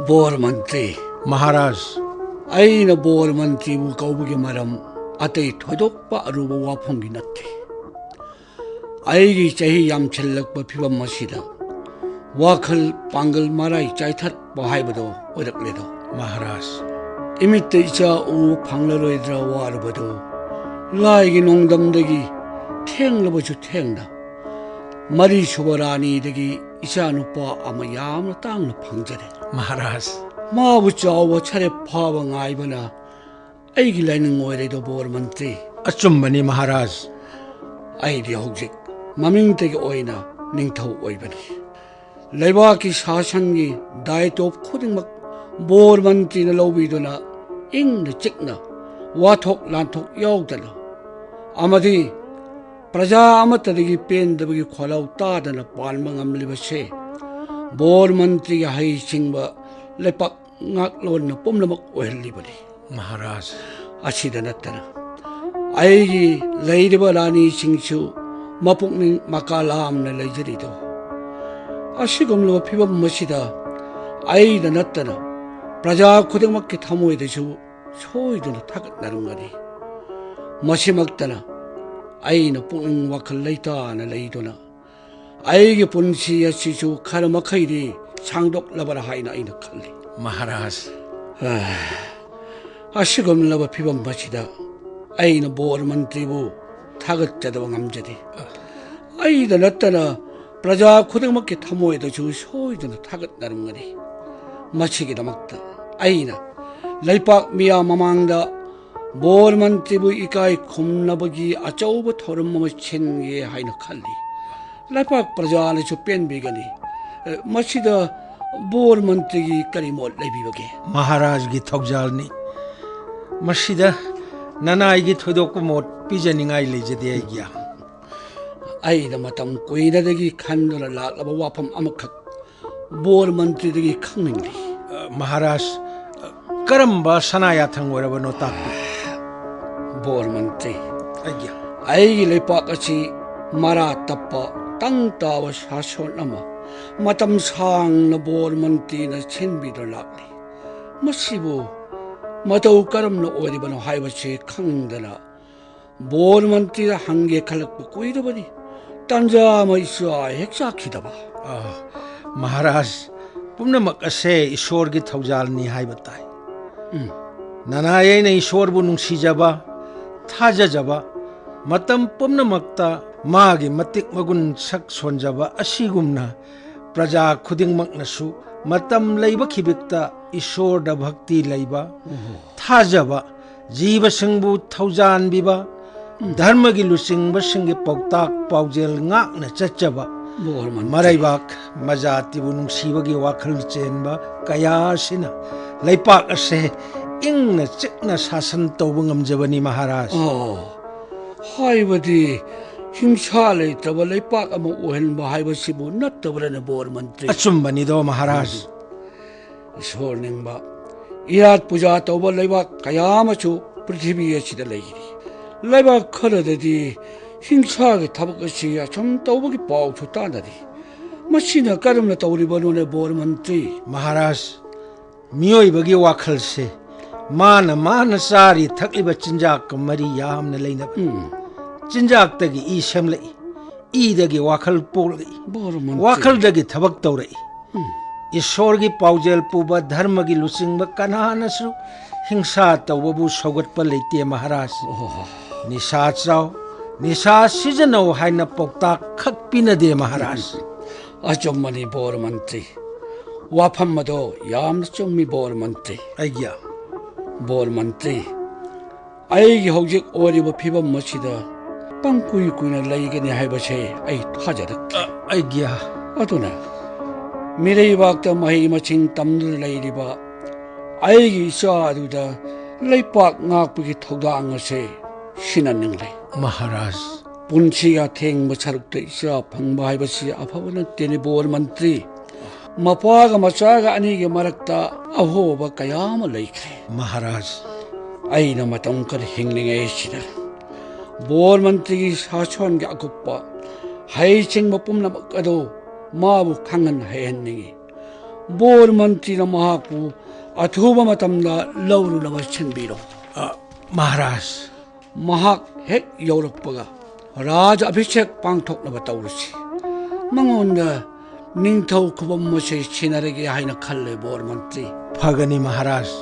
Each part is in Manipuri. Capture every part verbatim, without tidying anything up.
ꯕꯣꯔ ꯃꯟꯇ꯭ꯔꯤ꯫ ꯃꯍꯥꯔꯥꯖ꯫ ꯑꯩꯅ ꯕꯣꯔ ꯃꯟꯇ꯭ꯔꯤꯕꯨ ꯀꯧꯕꯒꯤ ꯃꯔꯝ ꯑꯇꯩ ꯊꯣꯏꯗꯣꯛꯄ ꯑꯔꯨꯕ ꯋꯥꯐꯝꯒꯤ ꯅꯠꯇꯦ꯫ ꯑꯩꯒꯤ ꯆꯍꯤ ꯌꯥꯝꯁꯤꯜꯂꯛꯄ ꯐꯤꯕꯝ ꯑꯁꯤꯗ ꯋꯥꯈꯜ ꯄꯥꯡꯒꯜ ꯃꯔꯥꯏ ꯆꯥꯏꯊꯔꯛꯄ ꯍꯥꯏꯕꯗꯣ ꯑꯣꯏꯔꯛꯂꯦꯗꯣ꯫ ꯃꯍꯥꯔꯥꯖ꯫ ꯏꯃꯤꯠꯇ ꯏꯆꯥ ꯎꯕ ꯐꯪꯂꯔꯣꯏꯗ꯭ꯔꯥ ꯋꯥꯔꯨꯕꯗꯣ, ꯂꯥꯏꯒꯤ ꯅꯣꯡꯗꯝꯗꯒꯤ ꯊꯦꯡꯂꯕꯁꯨ ꯊꯦꯡꯅ ꯃꯔꯤ ꯁꯨꯕ ꯔꯥꯅꯤꯗꯒꯤ ꯏꯆꯥ ꯅꯨꯄꯥ ꯑꯃ ꯌꯥꯝꯅ ꯇꯥꯡꯅ ꯐꯪꯖꯔꯦ꯫ ꯃꯍꯥꯔꯥꯖ꯫ ꯃꯥꯕꯨ ꯆꯥꯎꯕ ꯁꯔꯦꯞ ꯐꯥꯕ ꯉꯥꯏꯕꯅ ꯑꯩꯒꯤ ꯂꯥꯏꯅꯤꯡ ꯑꯣꯏꯔꯦꯗꯣ ꯕꯣꯔ ꯃꯟꯇ꯭ꯔꯤ꯫ ꯑꯆꯨꯝꯕꯅꯤ ꯃꯍꯥꯔꯥꯖ꯫ ꯑꯩꯗꯤ ꯍꯧꯖꯤꯛ ꯃꯃꯤꯡꯇꯒꯤ ꯑꯣꯏꯅ ꯅꯤꯡꯊꯧ ꯑꯣꯏꯕꯅꯤ꯫ ꯂꯩꯕꯥꯛꯀꯤ ꯁꯥꯁꯟꯒꯤ ꯗꯥꯏꯇꯣꯞ ꯈꯨꯗꯤꯡꯃꯛ ꯕꯣꯔ ꯃꯟꯇ꯭ꯔꯤꯅ ꯂꯧꯕꯤꯗꯨꯅ ꯏꯪꯅ ꯆꯤꯛꯅ ꯋꯥꯊꯣꯛ ꯂꯥꯟꯊꯣꯛ ꯌꯥꯎꯗꯅ ꯑꯃꯗꯤ ꯄ꯭ꯔꯖꯥ ꯑꯃꯠꯇꯗꯒꯤ ꯄꯦꯟꯗꯕꯒꯤ ꯈꯣꯜꯂꯥꯎ ꯇꯥꯗꯅ ꯄꯥꯟꯕ ꯉꯝꯂꯤꯕꯁꯦ ꯕꯣꯔ ꯃꯟꯇ꯭ꯔꯤꯒꯤ ꯍꯩꯁꯤꯡꯕ ꯂꯩꯄꯥꯛ ꯉꯥꯛꯂꯣꯟꯅ ꯄꯨꯝꯅꯃꯛ ꯑꯣꯏꯍꯜꯂꯤꯕꯅꯤ꯫ ꯃꯍꯥꯔꯥꯖ꯫ ꯑꯁꯤꯗ ꯅꯠꯇꯅ ꯑꯩꯒꯤ ꯂꯩꯔꯤꯕ ꯔꯥꯅꯤꯁꯤꯡꯁꯨ ꯃꯄꯨꯛꯅꯤꯡ ꯃꯀꯥ ꯂꯥꯝꯅ ꯂꯩꯖꯔꯤꯗꯣ꯫ ꯑꯁꯤꯒꯨꯝꯂꯕ ꯐꯤꯕꯝ ꯑꯁꯤꯗ ꯑꯩꯗ ꯅꯠꯇꯅ ꯄ꯭ꯔꯖꯥ ꯈꯨꯗꯤꯡꯃꯛꯀꯤ ꯊꯃꯣꯏꯗꯁꯨ ꯁꯣꯏꯗꯅ ꯊꯥꯒꯠꯅꯔꯝꯒꯅꯤ꯫ ꯃꯁꯤꯃꯛꯇꯅ ꯑꯩꯅ ꯄꯨꯛꯅꯤꯡ ꯋꯥꯈꯜ ꯂꯩꯇꯥꯅ ꯂꯩꯗꯨꯅ ꯑꯩꯒꯤ ꯄꯨꯟꯁꯤ ꯑꯁꯤꯁꯨ ꯈꯔ ꯃꯈꯩꯗꯤ ꯁꯥꯡꯗꯣꯛꯂꯕ꯭ꯔꯥ ꯍꯥꯏꯅ ꯑꯩꯅ ꯈꯜꯂꯤ꯫ ꯃꯍꯥꯔꯥꯖ꯫ ꯑꯥ, ꯑꯁꯤꯒꯨꯝꯂꯕ ꯐꯤꯕꯝ ꯑꯁꯤꯗ ꯑꯩꯅ ꯕꯣꯔ ꯃꯟꯇ꯭ꯔꯤꯕꯨ ꯊꯥꯒꯠꯆꯗꯕ ꯉꯝꯖꯗꯦ꯫ ꯑꯩꯗ ꯅꯠꯇꯅ ꯄ꯭ꯔꯖꯥ ꯈꯨꯗꯤꯡꯃꯛꯀꯤ ꯊꯃꯣꯏꯗꯁꯨ ꯁꯣꯏꯗꯅ ꯊꯥꯒꯠꯅꯔꯝꯒꯅꯤ꯫ ꯃꯁꯤꯒꯤꯗꯃꯛꯇ ꯑꯩꯅ ꯂꯩꯄꯥꯛ ꯃꯤꯌꯥꯝ ꯃꯃꯥꯡꯗ ꯕꯣꯔ ꯃꯟꯇ꯭ꯔꯤꯕꯨ ꯏꯀꯥꯏ ꯈꯨꯝꯅꯕꯒꯤ ꯑꯆꯧꯕ ꯊꯧꯔꯝ ꯑꯃ ꯁꯤꯟꯒꯦ ꯍꯥꯏꯅ ꯈꯜꯂꯤ꯫ ꯂꯩꯄꯥꯛ ꯄ꯭ꯔꯖꯥꯅꯁꯨ ꯄꯦꯟꯕꯤꯒꯅꯤ꯫ ꯑꯦ, ꯃꯁꯤꯗ ꯕꯣꯔ ꯃꯟꯇ꯭ꯔꯤꯒꯤ ꯀꯔꯤ ꯃꯣꯠ ꯂꯩꯕꯤꯕꯒꯦ? ꯃꯍꯥꯔꯥꯖꯒꯤ ꯊꯧꯖꯥꯜꯅꯤ꯫ ꯃꯁꯤꯗ ꯅꯅꯥꯏꯒꯤ ꯊꯣꯏꯗꯣꯛꯄ ꯃꯣꯠ ꯄꯤꯖꯅꯤꯡꯉꯥꯏ ꯂꯩꯖꯗꯦ ꯑꯩꯒꯤ꯫ ꯑꯩꯅ ꯃꯇꯝ ꯀꯨꯏꯅꯗꯒꯤ ꯈꯟꯗꯨꯅ ꯂꯥꯛꯂꯕ ꯋꯥꯐꯝ ꯑꯃꯈꯛ ꯕꯣꯔ ꯃꯟꯇ꯭ꯔꯤꯗꯒꯤ ꯈꯪꯅꯤꯡꯂꯤ꯫ ꯑ, ꯃꯍꯥꯔꯥꯖ, ꯑ, ꯀꯔꯝꯕ ꯁꯅꯥ ꯌꯥꯊꯪ ꯑꯣꯏꯔꯕꯅꯣ ꯇꯥꯛꯄꯤꯌꯨ꯫ ꯕꯣꯔ ꯃꯟꯇ꯭ꯔꯤ, ꯑꯩꯒꯤ꯫ ꯑꯩꯒꯤ ꯂꯩꯄꯥꯛ ꯑꯁꯤ ꯃꯔꯥ ꯇꯞꯄ ꯇꯪ ꯇꯥꯕ ꯁꯥꯁꯣꯟ ꯑꯃ ꯃꯇꯝ ꯁꯥꯡꯅ ꯕꯣꯔ ꯃꯟꯇ꯭ꯔꯤꯅ ꯁꯤꯟꯕꯤꯗꯨꯅ ꯂꯥꯛꯂꯤ꯫ ꯃꯁꯤꯕꯨ ꯃꯇꯧ ꯀꯔꯝꯅ ꯑꯣꯏꯔꯤꯕꯅꯣ ꯍꯥꯏꯕꯁꯤ ꯈꯪꯗꯅ ꯕꯣꯔ ꯃꯟꯇ꯭ꯔꯤꯗ ꯍꯪꯒꯦ ꯈꯜꯂꯛꯄ ꯀꯨꯏꯔꯕꯅꯤ꯫ ꯇꯥꯟꯖꯥ ꯑꯃ ꯏꯆꯥ ꯍꯦꯛ ꯆꯥꯈꯤꯗꯕ꯫ ꯑꯥ, ꯃꯍꯥꯔꯥꯖ, ꯄꯨꯝꯅꯃꯛ ꯑꯁꯦ ꯏꯁꯣꯔꯒꯤ ꯊꯧꯖꯥꯜꯅꯤ ꯍꯥꯏꯕ ꯇꯥꯏ꯫ ꯎꯝ꯫ ꯅꯅꯥꯏ ꯑꯩꯅ ꯏꯁꯣꯔꯕꯨ ꯅꯨꯡꯁꯤꯖꯕ, ꯊꯥꯖꯖꯕ, ꯃꯇꯝ ꯄꯨꯝꯅꯃꯛꯇ ꯃꯥꯒꯤ ꯃꯇꯤꯛ ꯃꯒꯨꯟ ꯁꯛ ꯁꯣꯟꯖꯕ ꯑꯁꯤꯒꯨꯝꯅ ꯄ꯭ꯔꯖꯥ ꯈꯨꯗꯤꯡꯃꯛꯅꯁꯨ ꯃꯇꯝ ꯂꯩꯕ ꯈꯤꯕꯤꯛꯇ ꯏꯁꯣꯔꯗ ꯚꯛꯇꯤ ꯂꯩꯕ, ꯎꯝ꯫ ꯊꯥꯖꯕ, ꯖꯤꯕꯁꯤꯡꯕꯨ ꯊꯧꯖꯥꯟꯕꯤꯕ, ꯎꯝ꯫ ꯙꯔꯃꯒꯤ ꯂꯨꯆꯤꯡꯕꯁꯤꯡꯒꯤ ꯄꯥꯎꯇꯥꯛ ꯄꯥꯎꯖꯦꯜ ꯉꯥꯛꯅ ꯆꯠꯆꯕ, ꯕꯣꯔ ꯃꯟꯇ꯭ꯔꯤ꯫ ꯃꯔꯩꯕꯥꯛ ꯃꯖꯥꯇꯤꯕꯨ ꯅꯨꯡꯁꯤꯕꯒꯤ ꯋꯥꯈꯜ ꯆꯦꯟꯕ ꯀꯌꯥ ꯑꯁꯤꯅ ꯂꯩꯄꯥꯛ ꯑꯁꯦ ꯏꯪꯅ ꯆꯤꯛꯅ ꯁꯥꯁꯟ ꯇꯧꯕ ꯉꯝꯖꯕꯅꯤ, ꯃꯍꯥꯔꯥꯖ꯫ ꯑꯣ, ꯍꯥꯏꯕꯗꯤ ꯍꯤꯡꯁꯥ ꯂꯩꯇꯕ ꯂꯩꯄꯥꯛ ꯑꯃ ꯑꯣꯏꯍꯟꯕ ꯍꯥꯏꯕꯁꯤꯕꯨ ꯅꯠꯇꯕ꯭ꯔꯅꯦ, ꯕꯣꯔ ꯃꯟꯇ꯭ꯔꯤ? ꯑꯆꯨꯝꯕꯅꯤꯗꯣ, ꯃꯍꯥꯔꯥꯖ꯫ ꯎꯝ꯫ ꯏꯁꯣꯔ ꯅꯤꯡꯕ, ꯏꯔꯥꯠ ꯄꯨꯖꯥ ꯇꯧꯕ ꯂꯩꯕꯥꯛ ꯀꯌꯥ ꯑꯃꯁꯨ ꯄ꯭ꯔꯤꯊꯤꯕꯤ ꯑꯁꯤꯗ ꯂꯩꯔꯤ꯫ ꯂꯩꯕꯥꯛ ꯈꯔꯗꯗꯤ ꯍꯤꯡꯁꯥꯒꯤ ꯊꯕꯛ ꯑꯁꯤ ꯑꯁꯨꯝ ꯇꯧꯕꯒꯤ ꯄꯥꯎꯁꯨ ꯇꯥꯅꯔꯤ꯫ ꯃꯁꯤꯅ ꯀꯔꯝꯅ ꯇꯧꯔꯤꯕꯅꯣꯅꯦ, ꯕꯣꯔ ꯃꯟꯇ꯭ꯔꯤ? ꯃꯍꯥꯔꯥꯖ, ꯃꯤꯑꯣꯏꯕꯒꯤ ꯋꯥꯈꯜꯁꯦ ꯃꯥꯅ ꯃꯥꯅ ꯆꯥꯔꯤ ꯊꯛꯂꯤꯕ ꯆꯤꯟꯖꯥꯛꯀ ꯃꯔꯤ ꯌꯥꯝꯅ ꯂꯩꯅꯕꯅꯤ꯫ ꯎꯝ꯫ ꯆꯤꯟꯖꯥꯛꯇꯒꯤ ꯏ ꯁꯦꯝꯂꯛꯏ, ꯏꯗꯒꯤ ꯋꯥꯈꯜ ꯄꯣꯛꯂꯛꯏ, ꯕꯣꯔ ꯃꯟꯇ꯭ꯔꯤ꯫ ꯋꯥꯈꯜꯗꯒꯤ ꯊꯕꯛ ꯇꯧꯔꯛꯏ꯫ ꯎꯝ꯫ ꯏꯁꯣꯔꯒꯤ ꯄꯥꯎꯖꯦꯜ ꯄꯨꯕ ꯙꯔꯃꯒꯤ ꯂꯨꯆꯤꯡꯕ ꯀꯅꯥꯅꯁꯨ ꯍꯤꯡꯁꯥ ꯇꯧꯕꯕꯨ ꯁꯧꯒꯠꯄ ꯂꯩꯇꯦ, ꯃꯍꯥꯔꯥꯖ꯫ ꯑꯣ꯫ ꯅꯤꯁꯥ ꯆꯥꯎ, ꯅꯤꯁꯥ ꯁꯤꯖꯤꯟꯅꯧ ꯍꯥꯏꯅ ꯄꯥꯎꯇꯥꯛ ꯈꯛ ꯄꯤꯅꯗꯦ, ꯃꯍꯥꯔꯥꯖ꯫ ꯑꯆꯨꯝꯕꯅꯤ, ꯕꯣꯔ ꯃꯟꯇ꯭ꯔꯤ꯫ ꯋꯥꯐꯝ ꯑꯗꯣ ꯌꯥꯝꯅ ꯆꯨꯝꯃꯤ, ꯕꯣꯔ ꯃꯟꯇ꯭ꯔꯤ꯫ ꯑꯩꯒꯤ ꯕꯣꯔ ꯃꯟꯇ꯭ꯔꯤ, ꯑꯩꯒꯤ ꯍꯧꯖꯤꯛ ꯑꯣꯏꯔꯤꯕ ꯐꯤꯕꯝ ꯑꯁꯤꯗ ꯄꯪꯀꯨꯏ ꯀꯨꯏꯅ ꯂꯩꯒꯅꯤ ꯍꯥꯏꯕꯁꯦ ꯑꯩ ꯊꯥꯖꯔꯛꯇꯦ꯫ ꯑ, ꯑꯩꯒꯤ ꯑꯗꯨꯅ ꯃꯤꯔꯩꯕꯥꯛꯇ ꯃꯍꯩ ꯃꯁꯤꯡ ꯇꯝꯗꯨꯅ ꯂꯩꯔꯤꯕ ꯑꯩꯒꯤ ꯏꯆꯥ ꯑꯗꯨꯗ ꯂꯩꯄꯥꯛ ꯉꯥꯛꯄꯒꯤ ꯊꯧꯗꯥꯡ ꯑꯁꯦ ꯁꯤꯟꯅꯅꯤꯡꯂꯦ꯫ ꯃꯍꯥꯔꯥꯖ꯫ ꯄꯨꯟꯁꯤꯒꯤ ꯑꯊꯦꯡꯕ ꯁꯔꯨꯛꯇ ꯏꯆꯥ ꯐꯪꯕ ꯍꯥꯏꯕꯁꯤ ꯑꯐꯕ ꯅꯠꯇꯦꯅꯦ, ꯕꯣꯔ ꯃꯟꯇ꯭ꯔꯤ꯫ ꯃꯄꯥꯒ ꯃꯆꯥꯒ ꯑꯅꯤꯒꯤ ꯃꯔꯛꯇ ꯑꯍꯣꯕ ꯀꯌꯥ ꯑꯃ ꯂꯩꯈ꯭ꯔꯦ꯫ ꯃꯍꯥꯔꯥꯖ꯫ ꯑꯩꯅ ꯃꯇꯝ ꯈꯔ ꯍꯤꯡꯂꯤꯉꯩꯁꯤꯗ ꯕꯣꯔ ꯃꯟꯇ꯭ꯔꯤꯒꯤ ꯁꯥꯁꯣꯟꯒꯤ ꯑꯀꯨꯞꯄ ꯍꯩꯁꯤꯡꯕ ꯄꯨꯝꯅꯃꯛ ꯑꯗꯨ ꯃꯥꯕꯨ ꯈꯪꯍꯟ ꯍꯩꯍꯟꯅꯤꯡꯏ꯫ ꯕꯣꯔ ꯃꯟꯇ꯭ꯔꯤꯅ ꯃꯍꯥꯛꯄꯨ ꯑꯊꯨꯕ ꯃꯇꯝꯗ ꯂꯧꯔꯨꯅꯕ ꯁꯤꯟꯕꯤꯔꯣ꯫ ꯑ, ꯃꯍꯥꯔꯥꯖ꯫ ꯃꯍꯥꯛ ꯍꯦꯛ ꯌꯧꯔꯛꯄꯒ ꯔꯥꯖ ꯑꯚꯤꯁꯦꯛ ꯄꯥꯡꯊꯣꯛꯅꯕ ꯇꯧꯔꯁꯤ꯫ ꯃꯉꯣꯟꯗ ꯅꯤꯡꯊꯧ ꯈꯨꯕꯝ ꯑꯁꯤ ꯁꯤꯟꯅꯔꯒꯦ ꯍꯥꯏꯅ ꯈꯜꯂꯦ, ꯕꯣꯔ ꯃꯟꯇ꯭ꯔꯤ꯫ ꯐꯒꯅꯤ ꯃꯍꯥꯔꯥꯖ꯫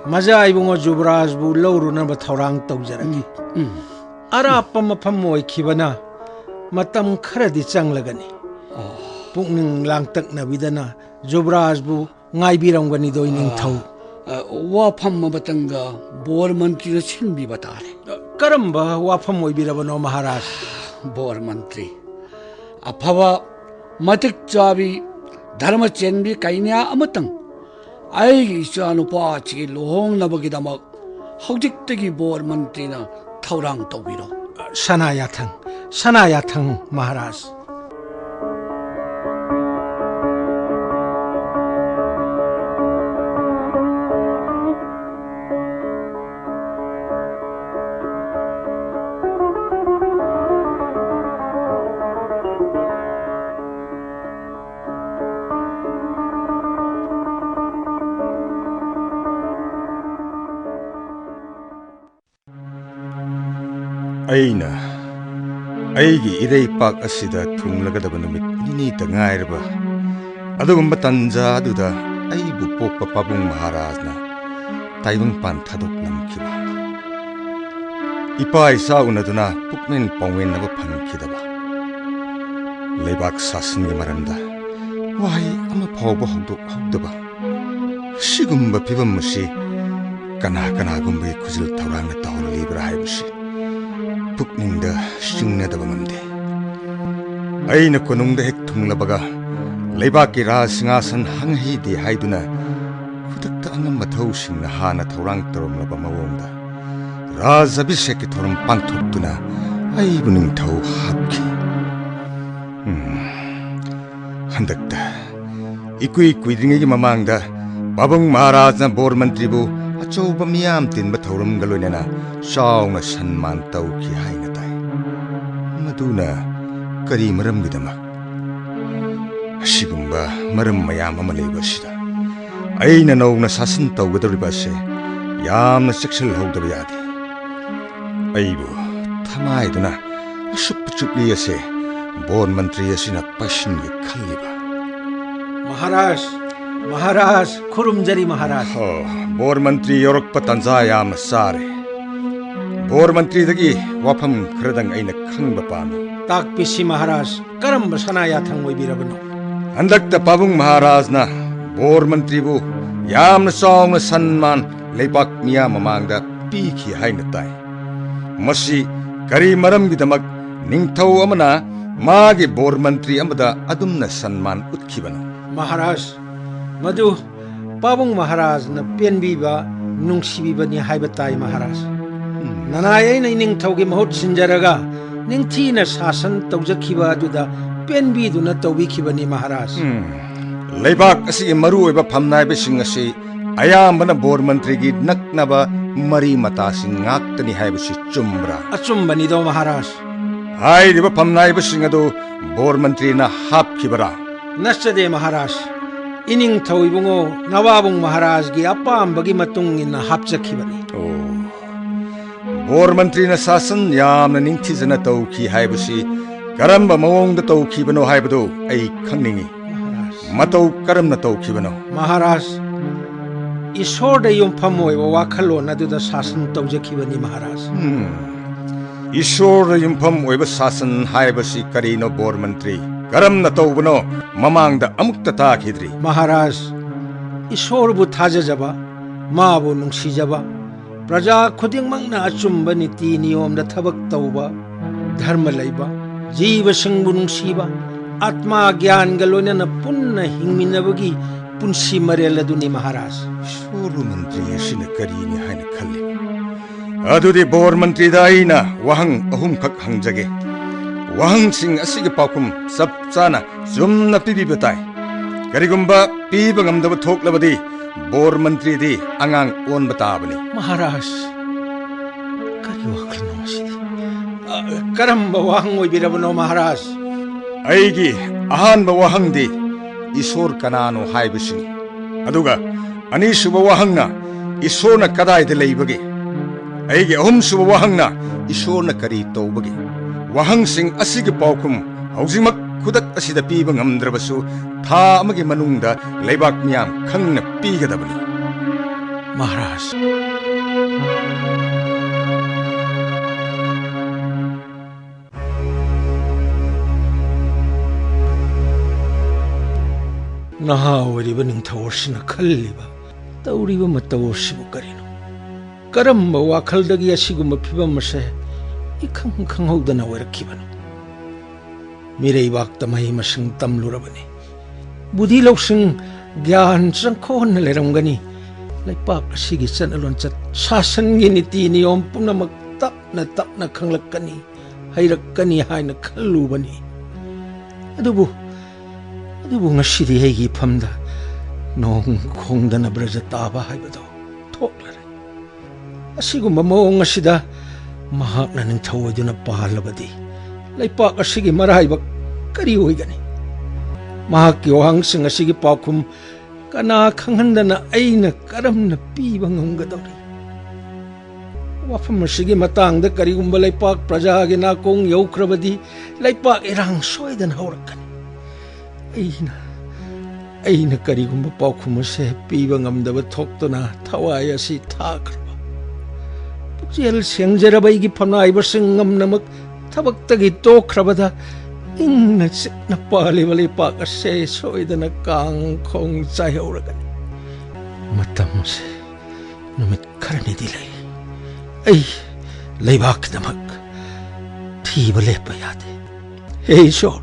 ꯃꯖꯥ ꯏꯕꯨꯡꯉꯣ ꯖꯨꯕꯔꯥꯖꯕꯨ ꯂꯧꯔꯨꯅꯕ ꯊꯧꯔꯥꯡ ꯇꯧꯖꯔꯒꯦ꯫ ꯎꯝ, ꯎꯝ꯫ ꯑꯔꯥꯞꯄ ꯃꯐꯝ ꯑꯣꯏꯈꯤꯕꯅ ꯃꯇꯝ ꯈꯔꯗꯤ ꯆꯪꯂꯒꯅꯤ꯫ ꯑꯣ꯫ ꯄꯨꯛꯅꯤꯡ ꯂꯥꯡꯇꯛꯅꯕꯤꯗꯅ ꯖꯨꯕꯔꯥꯖꯕꯨ ꯉꯥꯏꯕꯤꯔꯝꯒꯅꯤꯗꯣ, ꯅꯤꯡꯊꯧ꯫ ꯑ, ꯋꯥꯐꯝ ꯑꯃꯇꯪꯒ ꯕꯣꯔ ꯃꯟꯇ꯭ꯔꯤꯅ ꯁꯤꯟꯕꯤꯕ ꯇꯥꯔꯦ꯫ ꯀꯔꯝꯕ ꯋꯥꯐꯝ ꯑꯣꯏꯕꯤꯔꯕꯅꯣ, ꯃꯍꯥꯔꯥꯖ? ꯕꯣꯔ ꯃꯟꯇ꯭ꯔꯤ, ꯑꯐꯕ, ꯃꯇꯤꯛ ꯆꯥꯕꯤ, ꯙꯔꯃ ꯆꯦꯟꯕꯤ ꯀꯩꯅ꯭ꯌꯥ ꯑꯃꯇꯪ ꯑꯩꯒꯤ ꯏꯆꯥꯅꯨꯄꯥ ꯑꯁꯤꯒꯤ ꯂꯨꯍꯣꯡꯅꯕꯒꯤꯗꯃꯛ ꯍꯧꯖꯤꯛꯇꯒꯤ ꯕꯣꯔ ꯃꯟꯇ꯭ꯔꯤꯅ ꯊꯧꯔꯥꯡ ꯇꯧꯕꯤꯔꯣ꯫ ꯁꯅꯥ ꯌꯥꯊꯪ, ꯁꯅꯥ ꯌꯥꯊꯪ, ꯃꯍꯥꯔꯥꯖ꯫ ꯑꯩꯅ ꯑꯩꯒꯤ ꯏꯔꯩꯄꯥꯛ ꯑꯁꯤꯗ ꯊꯨꯡꯂꯒꯗꯕ ꯅꯨꯃꯤꯠ ꯅꯤꯅꯤꯇ ꯉꯥꯏꯔꯕ ꯑꯗꯨꯒꯨꯝꯕ ꯇꯟꯖꯥ ꯑꯗꯨꯗ ꯑꯩꯕꯨ ꯄꯣꯛꯄ ꯄꯥꯕꯨꯡ ꯃꯍꯥꯔꯥꯖꯅ ꯇꯥꯏꯕꯪꯄꯥꯟ ꯊꯥꯗꯣꯛꯂꯝꯈꯤꯕ꯫ ꯏꯄꯥ ꯏꯆꯥ ꯎꯅꯗꯨꯅ ꯄꯨꯛꯃꯦꯟ ꯄꯥꯎꯃꯦꯟꯅꯕ ꯐꯪꯈꯤꯗꯕ꯫ ꯂꯩꯕꯥꯛ ꯁꯥꯁꯟꯒꯤ ꯃꯔꯝꯗ ꯋꯥꯍꯩ ꯑꯃ ꯐꯥꯎꯕ ꯍꯧꯗꯣꯛꯍꯧꯗꯕ꯫ ꯑꯁꯤꯒꯨꯝꯕ ꯐꯤꯕꯝ ꯑꯁꯤ ꯀꯅꯥ ꯀꯅꯥꯒꯨꯝꯕꯒꯤ ꯈꯨꯖꯤꯜ ꯊꯧꯔꯥꯡꯅ ꯇꯧꯍꯜꯂꯤꯕ꯭ꯔꯥ ꯍꯥꯏꯕꯁꯤ ꯄꯨꯛꯅꯤꯡꯗ ꯆꯤꯡꯅꯗꯕ ꯉꯝꯗꯦ꯫ ꯑꯩꯅ ꯀꯣꯅꯨꯡꯗ ꯍꯦꯛ ꯊꯨꯡꯂꯕꯒ ꯂꯩꯕꯥꯛꯀꯤ ꯔꯥꯖ ꯁꯤꯡꯍꯥꯁꯟ ꯍꯥꯡꯍꯩꯗꯦ ꯍꯥꯏꯗꯨꯅ ꯈꯨꯗꯛꯇ ꯑꯉꯝꯕ ꯊꯧꯁꯤꯡꯅ ꯍꯥꯟꯅ ꯊꯧꯔꯥꯡ ꯇꯧꯔꯝꯂꯕ ꯃꯑꯣꯡꯗ ꯔꯥꯖ ꯑꯚꯤꯁꯦꯛꯀꯤ ꯊꯧꯔꯝ ꯄꯥꯡꯊꯣꯛꯇꯨꯅ ꯑꯩꯕꯨ ꯅꯤꯡꯊꯧ ꯍꯥꯞꯈꯤ꯫ ꯎꯝ, ꯍꯟꯗꯛꯇ ꯏꯀꯨꯏ ꯀꯨꯏꯗ꯭ꯔꯤꯉꯩꯒꯤ ꯃꯃꯥꯡꯗ ꯄꯥꯕꯨꯡ ꯃꯍꯥꯔꯥꯖꯅ ꯕꯣꯔ ꯃꯟꯇ꯭ꯔꯤꯕꯨ ꯑꯆꯧꯕ ꯃꯤꯌꯥꯝ ꯇꯤꯟꯕ ꯊꯧꯔꯝꯒ ꯂꯣꯏꯅꯅ ꯆꯥꯎꯅ ꯁꯟꯃꯥꯟ ꯇꯧꯈꯤ ꯍꯥꯏꯅ ꯇꯥꯏ꯫ ꯃꯗꯨꯅ ꯀꯔꯤ ꯃꯔꯝꯒꯤꯗꯃꯛ? ꯑꯁꯤꯒꯨꯝꯕ ꯃꯔꯝ ꯃꯌꯥꯝ ꯑꯃ ꯂꯩꯕ ꯑꯁꯤꯗ ꯑꯩꯅ ꯅꯧꯅ ꯁꯥꯁꯟ ꯇꯧꯒꯗꯧꯔꯤꯕ ꯑꯁꯦ ꯌꯥꯝꯅ ꯆꯦꯛꯁꯤꯜꯍꯧꯗꯕ ꯌꯥꯗꯦ꯫ ꯑꯩꯕꯨ ꯊꯃꯥꯏꯗꯨꯅ ꯑꯁꯨꯞꯄ ꯆꯨꯞꯂꯤ ꯑꯁꯦ ꯕꯣꯔ ꯃꯟꯇ꯭ꯔꯤ ꯑꯁꯤꯅ ꯄꯥꯏꯁꯤꯟꯒꯦ ꯈꯜꯂꯤꯕ꯫ ꯃꯍꯥꯔꯥꯖ, ꯃꯍꯥꯔꯥꯖ, ꯈꯨꯔꯨꯝꯖꯔꯤ ꯃꯍꯥꯔꯥꯖ꯫ ꯑꯣ, ꯕꯣꯔ ꯃꯟꯇ꯭ꯔꯤ ꯌꯧꯔꯛꯄ ꯇꯥꯟꯖꯥ ꯌꯥꯝꯅ ꯆꯥꯔꯦ꯫ ꯕꯣꯔ ꯃꯟꯇ꯭ꯔꯤꯗꯒꯤ ꯋꯥꯐꯝ ꯈꯔꯗꯪ ꯑꯩꯅ ꯈꯪꯕ ꯄꯥꯝꯃꯤ꯫ ꯇꯥꯛꯄꯤꯁꯤ ꯃꯍꯥꯔꯥꯖ, ꯀꯔꯝꯕ ꯁꯅꯥ ꯌꯥꯊꯪ ꯑꯣꯏꯕꯤꯔꯕꯅꯣ? ꯍꯟꯗꯛꯇ ꯄꯥꯕꯨꯡ ꯃꯍꯥꯔꯥꯖꯅ ꯕꯣꯔ ꯃꯟꯇ꯭ꯔꯤꯕꯨ ꯌꯥꯝꯅ ꯆꯥꯎꯅ ꯁꯟꯃꯥꯟ ꯂꯩꯕꯥꯛ ꯃꯤꯌꯥꯝ ꯃꯃꯥꯡꯗ ꯄꯤꯈꯤ ꯍꯥꯏꯅ ꯇꯥꯏ꯫ ꯃꯁꯤ ꯀꯔꯤ ꯃꯔꯝꯒꯤꯗꯃꯛ ꯅꯤꯡꯊꯧ ꯑꯃꯅ ꯃꯥꯒꯤ ꯕꯣꯔ ꯃꯟꯇ꯭ꯔꯤ ꯑꯃꯗ ꯑꯗꯨꯝꯅ ꯁꯟꯃꯥꯟ ꯎꯠꯈꯤꯕꯅꯣ? ꯃꯍꯥꯔꯥꯖ, ꯃꯗꯨ ꯄꯥꯕꯨꯡ ꯃꯍꯥꯔꯥꯖꯅ ꯄꯦꯟꯕꯤꯕ, ꯅꯨꯡꯁꯤꯕꯤꯕꯅꯤ ꯍꯥꯏꯕ ꯇꯥꯏ ꯃꯍꯥꯔꯥꯖ꯫ ꯎꯝ꯫ ꯅꯅꯥꯏ ꯑꯩꯅ ꯏꯅꯤꯡꯊꯧꯒꯤ ꯃꯍꯨꯠ ꯁꯤꯟꯖꯔꯒ ꯅꯤꯡꯊꯤꯅ ꯁꯥꯁꯟ ꯇꯧꯖꯈꯤꯕ ꯑꯗꯨꯗ ꯄꯦꯟꯕꯤꯗꯨꯅ ꯇꯧꯕꯤꯈꯤꯕꯅꯤ ꯃꯍꯥꯔꯥꯖ꯫ ꯎꯝ꯫ ꯂꯩꯕꯥꯛ ꯑꯁꯤꯒꯤ ꯃꯔꯨꯑꯣꯏꯕ ꯐꯝꯅꯥꯏꯕꯁꯤꯡ ꯑꯁꯤ ꯑꯌꯥꯝꯕꯅ ꯕꯣꯔ ꯃꯟꯇ꯭ꯔꯤꯒꯤ ꯅꯛꯅꯕ ꯃꯔꯤ ꯃꯇꯥꯁꯤꯡ ꯉꯥꯛꯇꯅꯤ ꯍꯥꯏꯕꯁꯤ ꯆꯨꯝꯕ꯭ꯔꯥ? ꯑꯆꯨꯝꯕꯅꯤꯗꯣ ꯃꯍꯥꯔꯥꯖ꯫ ꯍꯥꯏꯔꯤꯕ ꯐꯝꯅꯥꯏꯕꯁꯤꯡ ꯑꯗꯨ ꯕꯣꯔ ꯃꯟꯇ꯭ꯔꯤꯅ ꯍꯥꯞꯈꯤꯕꯔꯥ? ꯅꯠꯆꯗꯦ ꯃꯍꯥꯔꯥꯖ꯫ ꯏꯅꯤꯡꯊꯧ ꯏꯕꯨꯡꯉꯣ ꯅꯋꯥꯕꯨꯡ ꯃꯍꯥꯔꯥꯖꯒꯤ ꯑꯄꯥꯝꯕꯒꯤ ꯃꯇꯨꯡ ꯏꯟꯅ ꯍꯥꯞꯆꯈꯤꯕꯅꯤ꯫ ꯑꯣ꯫ ꯕꯣꯔ ꯃꯟꯇ꯭ꯔꯤꯅ ꯁꯥꯁꯟ ꯌꯥꯝꯅ ꯅꯤꯡꯊꯤꯖꯅ ꯇꯧꯈꯤ ꯍꯥꯏꯕꯁꯤ ꯀꯔꯝꯕ ꯃꯑꯣꯡꯗ ꯇꯧꯈꯤꯕꯅꯣ ꯍꯥꯏꯕꯗꯨ ꯑꯩ ꯈꯪꯅꯤꯡꯏ꯫ ꯃꯍꯥꯔꯥꯖ꯫ ꯃꯇꯧ ꯀꯔꯝꯅ ꯇꯧꯈꯤꯕꯅꯣ? ꯃꯍꯥꯔꯥꯖ, ꯏꯁꯣꯔꯗ ꯌꯨꯝꯐꯝ ꯑꯣꯏꯕ ꯋꯥꯈꯜꯂꯣꯟ ꯑꯗꯨꯗ ꯁꯥꯁꯟ ꯇꯧꯖꯈꯤꯕꯅꯤ ꯃꯍꯥꯔꯥꯖ꯫ ꯎꯝ꯫ ꯏꯁꯣꯔꯗ ꯌꯨꯝꯐꯝ ꯑꯣꯏꯕ ꯁꯥꯁꯟ ꯍꯥꯏꯕꯁꯤ ꯀꯔꯤꯅꯣ ꯕꯣꯔ ꯃꯟꯇ꯭ꯔꯤ? ꯀꯔꯝꯅ ꯇꯧꯕꯅꯣ? ꯃꯃꯥꯡꯗ ꯑꯃꯨꯛꯇ ꯇꯥꯈꯤꯗ꯭ꯔꯤ꯫ ꯃꯍꯥꯔꯥꯖ, ꯏꯁꯣꯔꯕꯨ ꯊꯥꯖꯖꯕ, ꯃꯥꯕꯨ ꯅꯨꯡꯁꯤꯖꯕ, ꯄ꯭ꯔꯖꯥ ꯈꯨꯗꯤꯡꯃꯛꯅ ꯑꯆꯨꯝꯕ ꯅꯤꯇꯤ ꯅꯤꯌꯣꯝꯗ ꯊꯕꯛ ꯇꯧꯕ, ꯙꯔꯃ ꯂꯩꯕ, ꯖꯤꯕꯁꯤꯡꯕꯨ ꯅꯨꯡꯁꯤꯕ, ꯑꯥꯠꯃꯥ ꯒ꯭ꯌꯥꯟꯒ ꯂꯣꯏꯅꯅ ꯄꯨꯟꯅ ꯍꯤꯡꯃꯤꯟꯅꯕꯒꯤ ꯄꯨꯟꯁꯤ ꯃꯔꯦꯜ ꯑꯗꯨꯅꯤ ꯃꯍꯥꯔꯥꯖ꯫ ꯏꯁꯣꯔꯕꯨ ꯃꯟꯇ꯭ꯔꯤ ꯑꯁꯤꯅ ꯀꯔꯤꯅꯤ ꯍꯥꯏꯅ ꯈꯜꯂꯤ? ꯑꯗꯨꯗꯤ ꯕꯣꯔ ꯃꯟꯇ꯭ꯔꯤꯗ ꯑꯩꯅ ꯋꯥꯍꯪ ꯑꯍꯨꯝꯈꯛ ꯍꯪꯖꯒꯦ꯫ ꯋꯥꯍꯪꯁꯤꯡ ꯑꯁꯤꯒꯤ ꯄꯥꯎꯈꯨꯝ ꯆꯞ ꯆꯥꯅ ꯆꯨꯝꯅ ꯄꯤꯕꯤꯕ ꯇꯥꯏ꯫ ꯀꯔꯤꯒꯨꯝꯕ ꯄꯤꯕ ꯉꯝꯗꯕ ꯊꯣꯛꯂꯕꯗꯤ ꯕꯣꯔ ꯃꯟꯇ꯭ꯔꯤꯗꯤ ꯑꯉꯥꯡ ꯑꯣꯟꯕ ꯇꯥꯕꯅꯤ꯫ ꯃꯍꯥꯔꯥꯖ, ꯀꯔꯤ ꯋꯥꯈꯜꯅꯣ ꯃꯁꯤꯗꯤ? ꯑ, ꯀꯔꯝꯕ ꯋꯥꯍꯪ ꯑꯣꯏꯕꯤꯔꯕꯅꯣ, ꯃꯍꯥꯔꯥꯖ? ꯑꯩꯒꯤ ꯑꯍꯥꯟꯕ ꯋꯥꯍꯪꯗꯤ ꯏꯁꯣꯔ ꯀꯅꯥꯅꯣ ꯍꯥꯏꯕꯁꯤꯅꯤ꯫ ꯑꯗꯨꯒ ꯑꯅꯤꯁꯨꯕ ꯋꯥꯍꯪꯅ ꯏꯁꯣꯔꯅ ꯀꯗꯥꯏꯗ ꯂꯩꯕꯒꯦ? ꯑꯩꯒꯤ ꯑꯍꯨꯝꯁꯨꯕ ꯋꯥꯍꯪꯅ ꯏꯁꯣꯔꯅ ꯀꯔꯤ ꯇꯧꯕꯒꯦ? ꯋꯥꯍꯪꯁꯤꯡ ꯑꯁꯤꯒꯤ ꯄꯥꯎꯈꯨꯝ ꯍꯧꯖꯤꯛꯃꯛ ꯈꯨꯗꯛ ꯑꯁꯤꯗ ꯄꯤꯕ ꯉꯝꯗ꯭ꯔꯕꯁꯨ ꯊꯥ ꯑꯃꯒꯤ ꯃꯅꯨꯡꯗ ꯂꯩꯕꯥꯛ ꯃꯤꯌꯥꯝ ꯈꯪꯅ ꯄꯤꯒꯗꯕꯅꯤ꯫ ꯃꯍꯥꯔꯥꯖ꯫ ꯅꯍꯥ ꯑꯣꯏꯔꯤꯕ ꯅꯤꯡꯊꯧ ꯑꯁꯤꯅ ꯈꯜꯂꯤꯕ, ꯇꯧꯔꯤꯕ ꯃꯇꯧ ꯑꯁꯤꯕꯨ ꯀꯔꯤꯅꯣ? ꯀꯔꯝꯕ ꯋꯥꯈꯜꯗꯒꯤ ꯑꯁꯤꯒꯨꯝꯕ ꯐꯤꯚꯝ ꯑꯁꯦ ꯏꯈꯪ ꯈꯪꯍꯧꯗꯅ ꯑꯣꯏꯔꯛꯈꯤꯕꯅꯣ? ꯃꯤꯔꯩꯕꯥꯛꯇ ꯃꯍꯩ ꯃꯁꯤꯡ ꯇꯝꯂꯨꯔꯕꯅꯤ꯫ ꯕꯨꯙꯤ ꯂꯧꯁꯤꯡ, ꯒ꯭ꯌꯥꯟ ꯆꯪꯈꯣꯟꯅ ꯂꯩꯔꯝꯒꯅꯤ꯫ ꯂꯩꯄꯥꯛ ꯑꯁꯤꯒꯤ ꯆꯠꯅ ꯂꯣꯟꯆꯠ, ꯁꯥꯁꯟꯒꯤ ꯅꯤꯇꯤ ꯅꯤꯌꯣꯝ ꯄꯨꯝꯅꯃꯛ ꯇꯞꯅ ꯇꯞꯅ ꯈꯪꯂꯛꯀꯅꯤ, ꯍꯩꯔꯛꯀꯅꯤ ꯍꯥꯏꯅ ꯈꯜꯂꯨꯕꯅꯤ꯫ ꯑꯗꯨꯕꯨ, ꯑꯗꯨꯕꯨ ꯉꯁꯤꯗꯤ ꯑꯩꯒꯤ ꯏꯐꯝꯗ ꯅꯣꯡ ꯈꯣꯡꯗꯅ ꯕ꯭ꯔꯖ ꯇꯥꯕ ꯍꯥꯏꯕꯗꯣ ꯊꯣꯛꯂꯔꯦ꯫ ꯑꯁꯤꯒꯨꯝꯕ ꯃꯑꯣꯡ ꯑꯁꯤꯗ ꯃꯍꯥꯛꯅ ꯅꯤꯡꯊꯧ ꯑꯣꯏꯗꯨꯅ ꯄꯥꯜꯂꯕꯗꯤ ꯂꯩꯄꯥꯛ ꯑꯁꯤꯒꯤ ꯃꯔꯥꯏꯕꯛ ꯀꯔꯤ ꯑꯣꯏꯒꯅꯤ? ꯃꯍꯥꯛꯀꯤ ꯋꯥꯍꯪꯁꯤꯡ ꯑꯁꯤꯒꯤ ꯄꯥꯎꯈꯨꯝ ꯀꯅꯥ ꯈꯪꯍꯟꯗꯅ ꯑꯩꯅ ꯀꯔꯝꯅ ꯄꯤꯕ ꯉꯝꯒꯗꯧꯔꯤ? ꯋꯥꯐꯝ ꯑꯁꯤꯒꯤ ꯃꯇꯥꯡꯗ ꯀꯔꯤꯒꯨꯝꯕ ꯂꯩꯄꯥꯛ ꯄ꯭ꯔꯖꯥꯒꯤ ꯅꯥꯀꯣꯡ ꯌꯧꯈ꯭ꯔꯕꯗꯤ ꯂꯩꯄꯥꯛ ꯏꯔꯥꯡ ꯁꯣꯏꯗꯅ ꯍꯧꯔꯛꯀꯅꯤ꯫ ꯑꯩꯅ, ꯑꯩꯅ ꯀꯔꯤꯒꯨꯝꯕ ꯄꯥꯎꯈꯨꯝ ꯑꯁꯦ ꯄꯤꯕ ꯉꯝꯗꯕ ꯊꯣꯛꯇꯨꯅ ꯊꯋꯥꯏ ꯑꯁꯤ ꯊꯥꯈ꯭ꯔꯕ, ꯄꯨꯛꯆꯦꯜ ꯁꯦꯡꯖꯔꯕ ꯑꯩꯒꯤ ꯐꯝꯅꯥꯏꯕꯁꯤꯡ ꯉꯝꯅꯃꯛ ꯊꯕꯛꯇꯒꯤ ꯇꯣꯛꯈ꯭ꯔꯕꯗ ꯏꯪꯅ ꯆꯤꯛꯅ ꯄꯥꯜꯂꯤꯕ ꯂꯩꯄꯥꯛ ꯑꯁꯦ ꯁꯣꯏꯗꯅ ꯀꯥꯡ ꯈꯣꯡ ꯆꯥꯏꯍꯧꯔꯒꯅꯤ꯫ ꯃꯇꯝ ꯑꯁꯦ ꯅꯨꯃꯤꯠ ꯈꯔꯅꯤꯗꯤ ꯂꯩ꯫ ꯑꯩ ꯂꯩꯕꯥꯛꯀꯤꯗꯃꯛ ꯊꯤꯕ ꯂꯦꯞꯄ ꯌꯥꯗꯦ꯫ ꯍꯦ ꯏꯁꯣꯔ,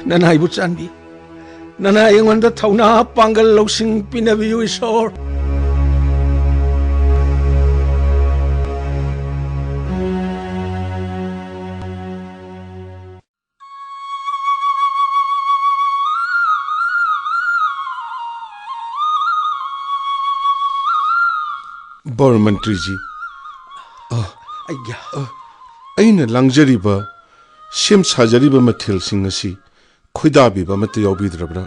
ꯅꯅꯥꯏꯕꯨ ꯆꯥꯟꯕꯤꯌꯨ꯫ ꯅꯅꯥꯏ ꯑꯩꯉꯣꯟꯗ ꯊꯧꯅꯥ ꯄꯥꯡꯒꯜ ꯂꯧꯁꯤꯡ ꯄꯤꯅꯕꯤꯌꯨ ꯏꯁꯣꯔ꯫ ꯕꯔ ꯃꯟꯇ꯭ꯔꯤꯖꯤ꯫ ꯑ, ꯑꯩꯒ꯭ꯌꯥ꯫ ꯑ, ꯑꯩꯅ ꯂꯥꯡꯖꯔꯤꯕ, ꯁꯦꯝ ꯁꯥꯖꯔꯤꯕ ꯃꯊꯦꯜꯁꯤꯡ ꯑꯁꯤ ꯈꯣꯏꯗꯥꯕꯤꯕ ꯑꯃꯠꯇ ꯌꯥꯎꯕꯤꯗ꯭ꯔꯕ꯭ꯔꯥ?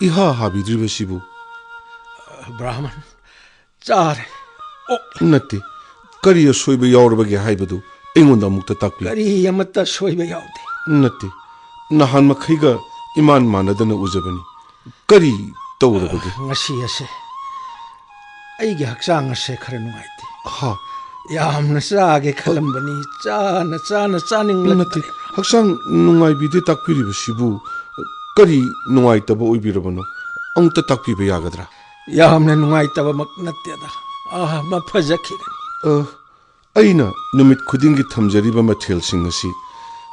ꯏꯍꯥ ꯍꯥꯕꯤꯗ꯭ꯔꯤꯕꯁꯤꯕꯨ? ꯕ꯭ꯔꯥꯍꯃꯟ, ꯆꯥꯔꯦ꯫ ꯑꯣꯛꯂꯦ꯫ ꯅꯠꯇꯦ, ꯀꯔꯤ ꯑꯁꯣꯏꯕ ꯌꯥꯎꯔꯕꯒꯦ ꯍꯥꯏꯕꯗꯨ ꯑꯩꯉꯣꯟꯗ ꯑꯃꯨꯛꯇ ꯇꯥꯛꯄꯤꯌꯨ꯫ ꯀꯔꯤ ꯑꯃꯠꯇ ꯑꯁꯣꯏꯕ ꯌꯥꯎꯗꯦ꯫ ꯅꯠꯇꯦ, ꯅꯍꯥꯟ ꯃꯈꯩꯒ ꯏꯃꯥꯟ ꯃꯥꯟꯅꯗꯅ ꯎꯖꯕꯅꯤ꯫ ꯀꯔꯤ ꯇꯧꯔꯕꯒꯦ? ꯉꯁꯤ ꯑꯁꯦ ꯑꯩꯒꯤ ꯍꯛꯆꯥꯡ ꯑꯁꯦ ꯈꯔ ꯅꯨꯡꯉꯥꯏꯇꯦ꯫ ꯍꯥ? ꯌꯥꯝꯅ ꯆꯥꯒꯦ ꯈꯜꯂꯝꯕꯅꯤ, ꯆꯥꯅ ꯆꯥꯅ ꯆꯥꯅꯤꯡꯂꯛꯇ꯭ꯔꯦ꯫ ꯅꯠꯇꯦ, ꯍꯛꯆꯥꯡ ꯅꯨꯡꯉꯥꯏꯕꯤꯗꯦ ꯇꯥꯛꯄꯤꯔꯤꯕꯁꯤꯕꯨ ꯀꯔꯤ ꯅꯨꯡꯉꯥꯏꯇꯕ ꯑꯣꯏꯕꯤꯔꯕꯅꯣ? ꯑꯃꯨꯛꯇ ꯇꯥꯛꯄꯤꯕ ꯌꯥꯒꯗ꯭ꯔꯥ? ꯌꯥꯝꯅ ꯅꯨꯡꯉꯥꯏꯇꯕꯃꯛ ꯅꯠꯇꯦꯗ꯫ ꯑꯥ, ꯃꯐꯖꯈꯤꯒꯅꯤ꯫ ꯑ, ꯑꯩꯅ ꯅꯨꯃꯤꯠ ꯈꯨꯗꯤꯡꯒꯤ ꯊꯝꯖꯔꯤꯕ ꯃꯊꯦꯜꯁꯤꯡ ꯑꯁꯤ,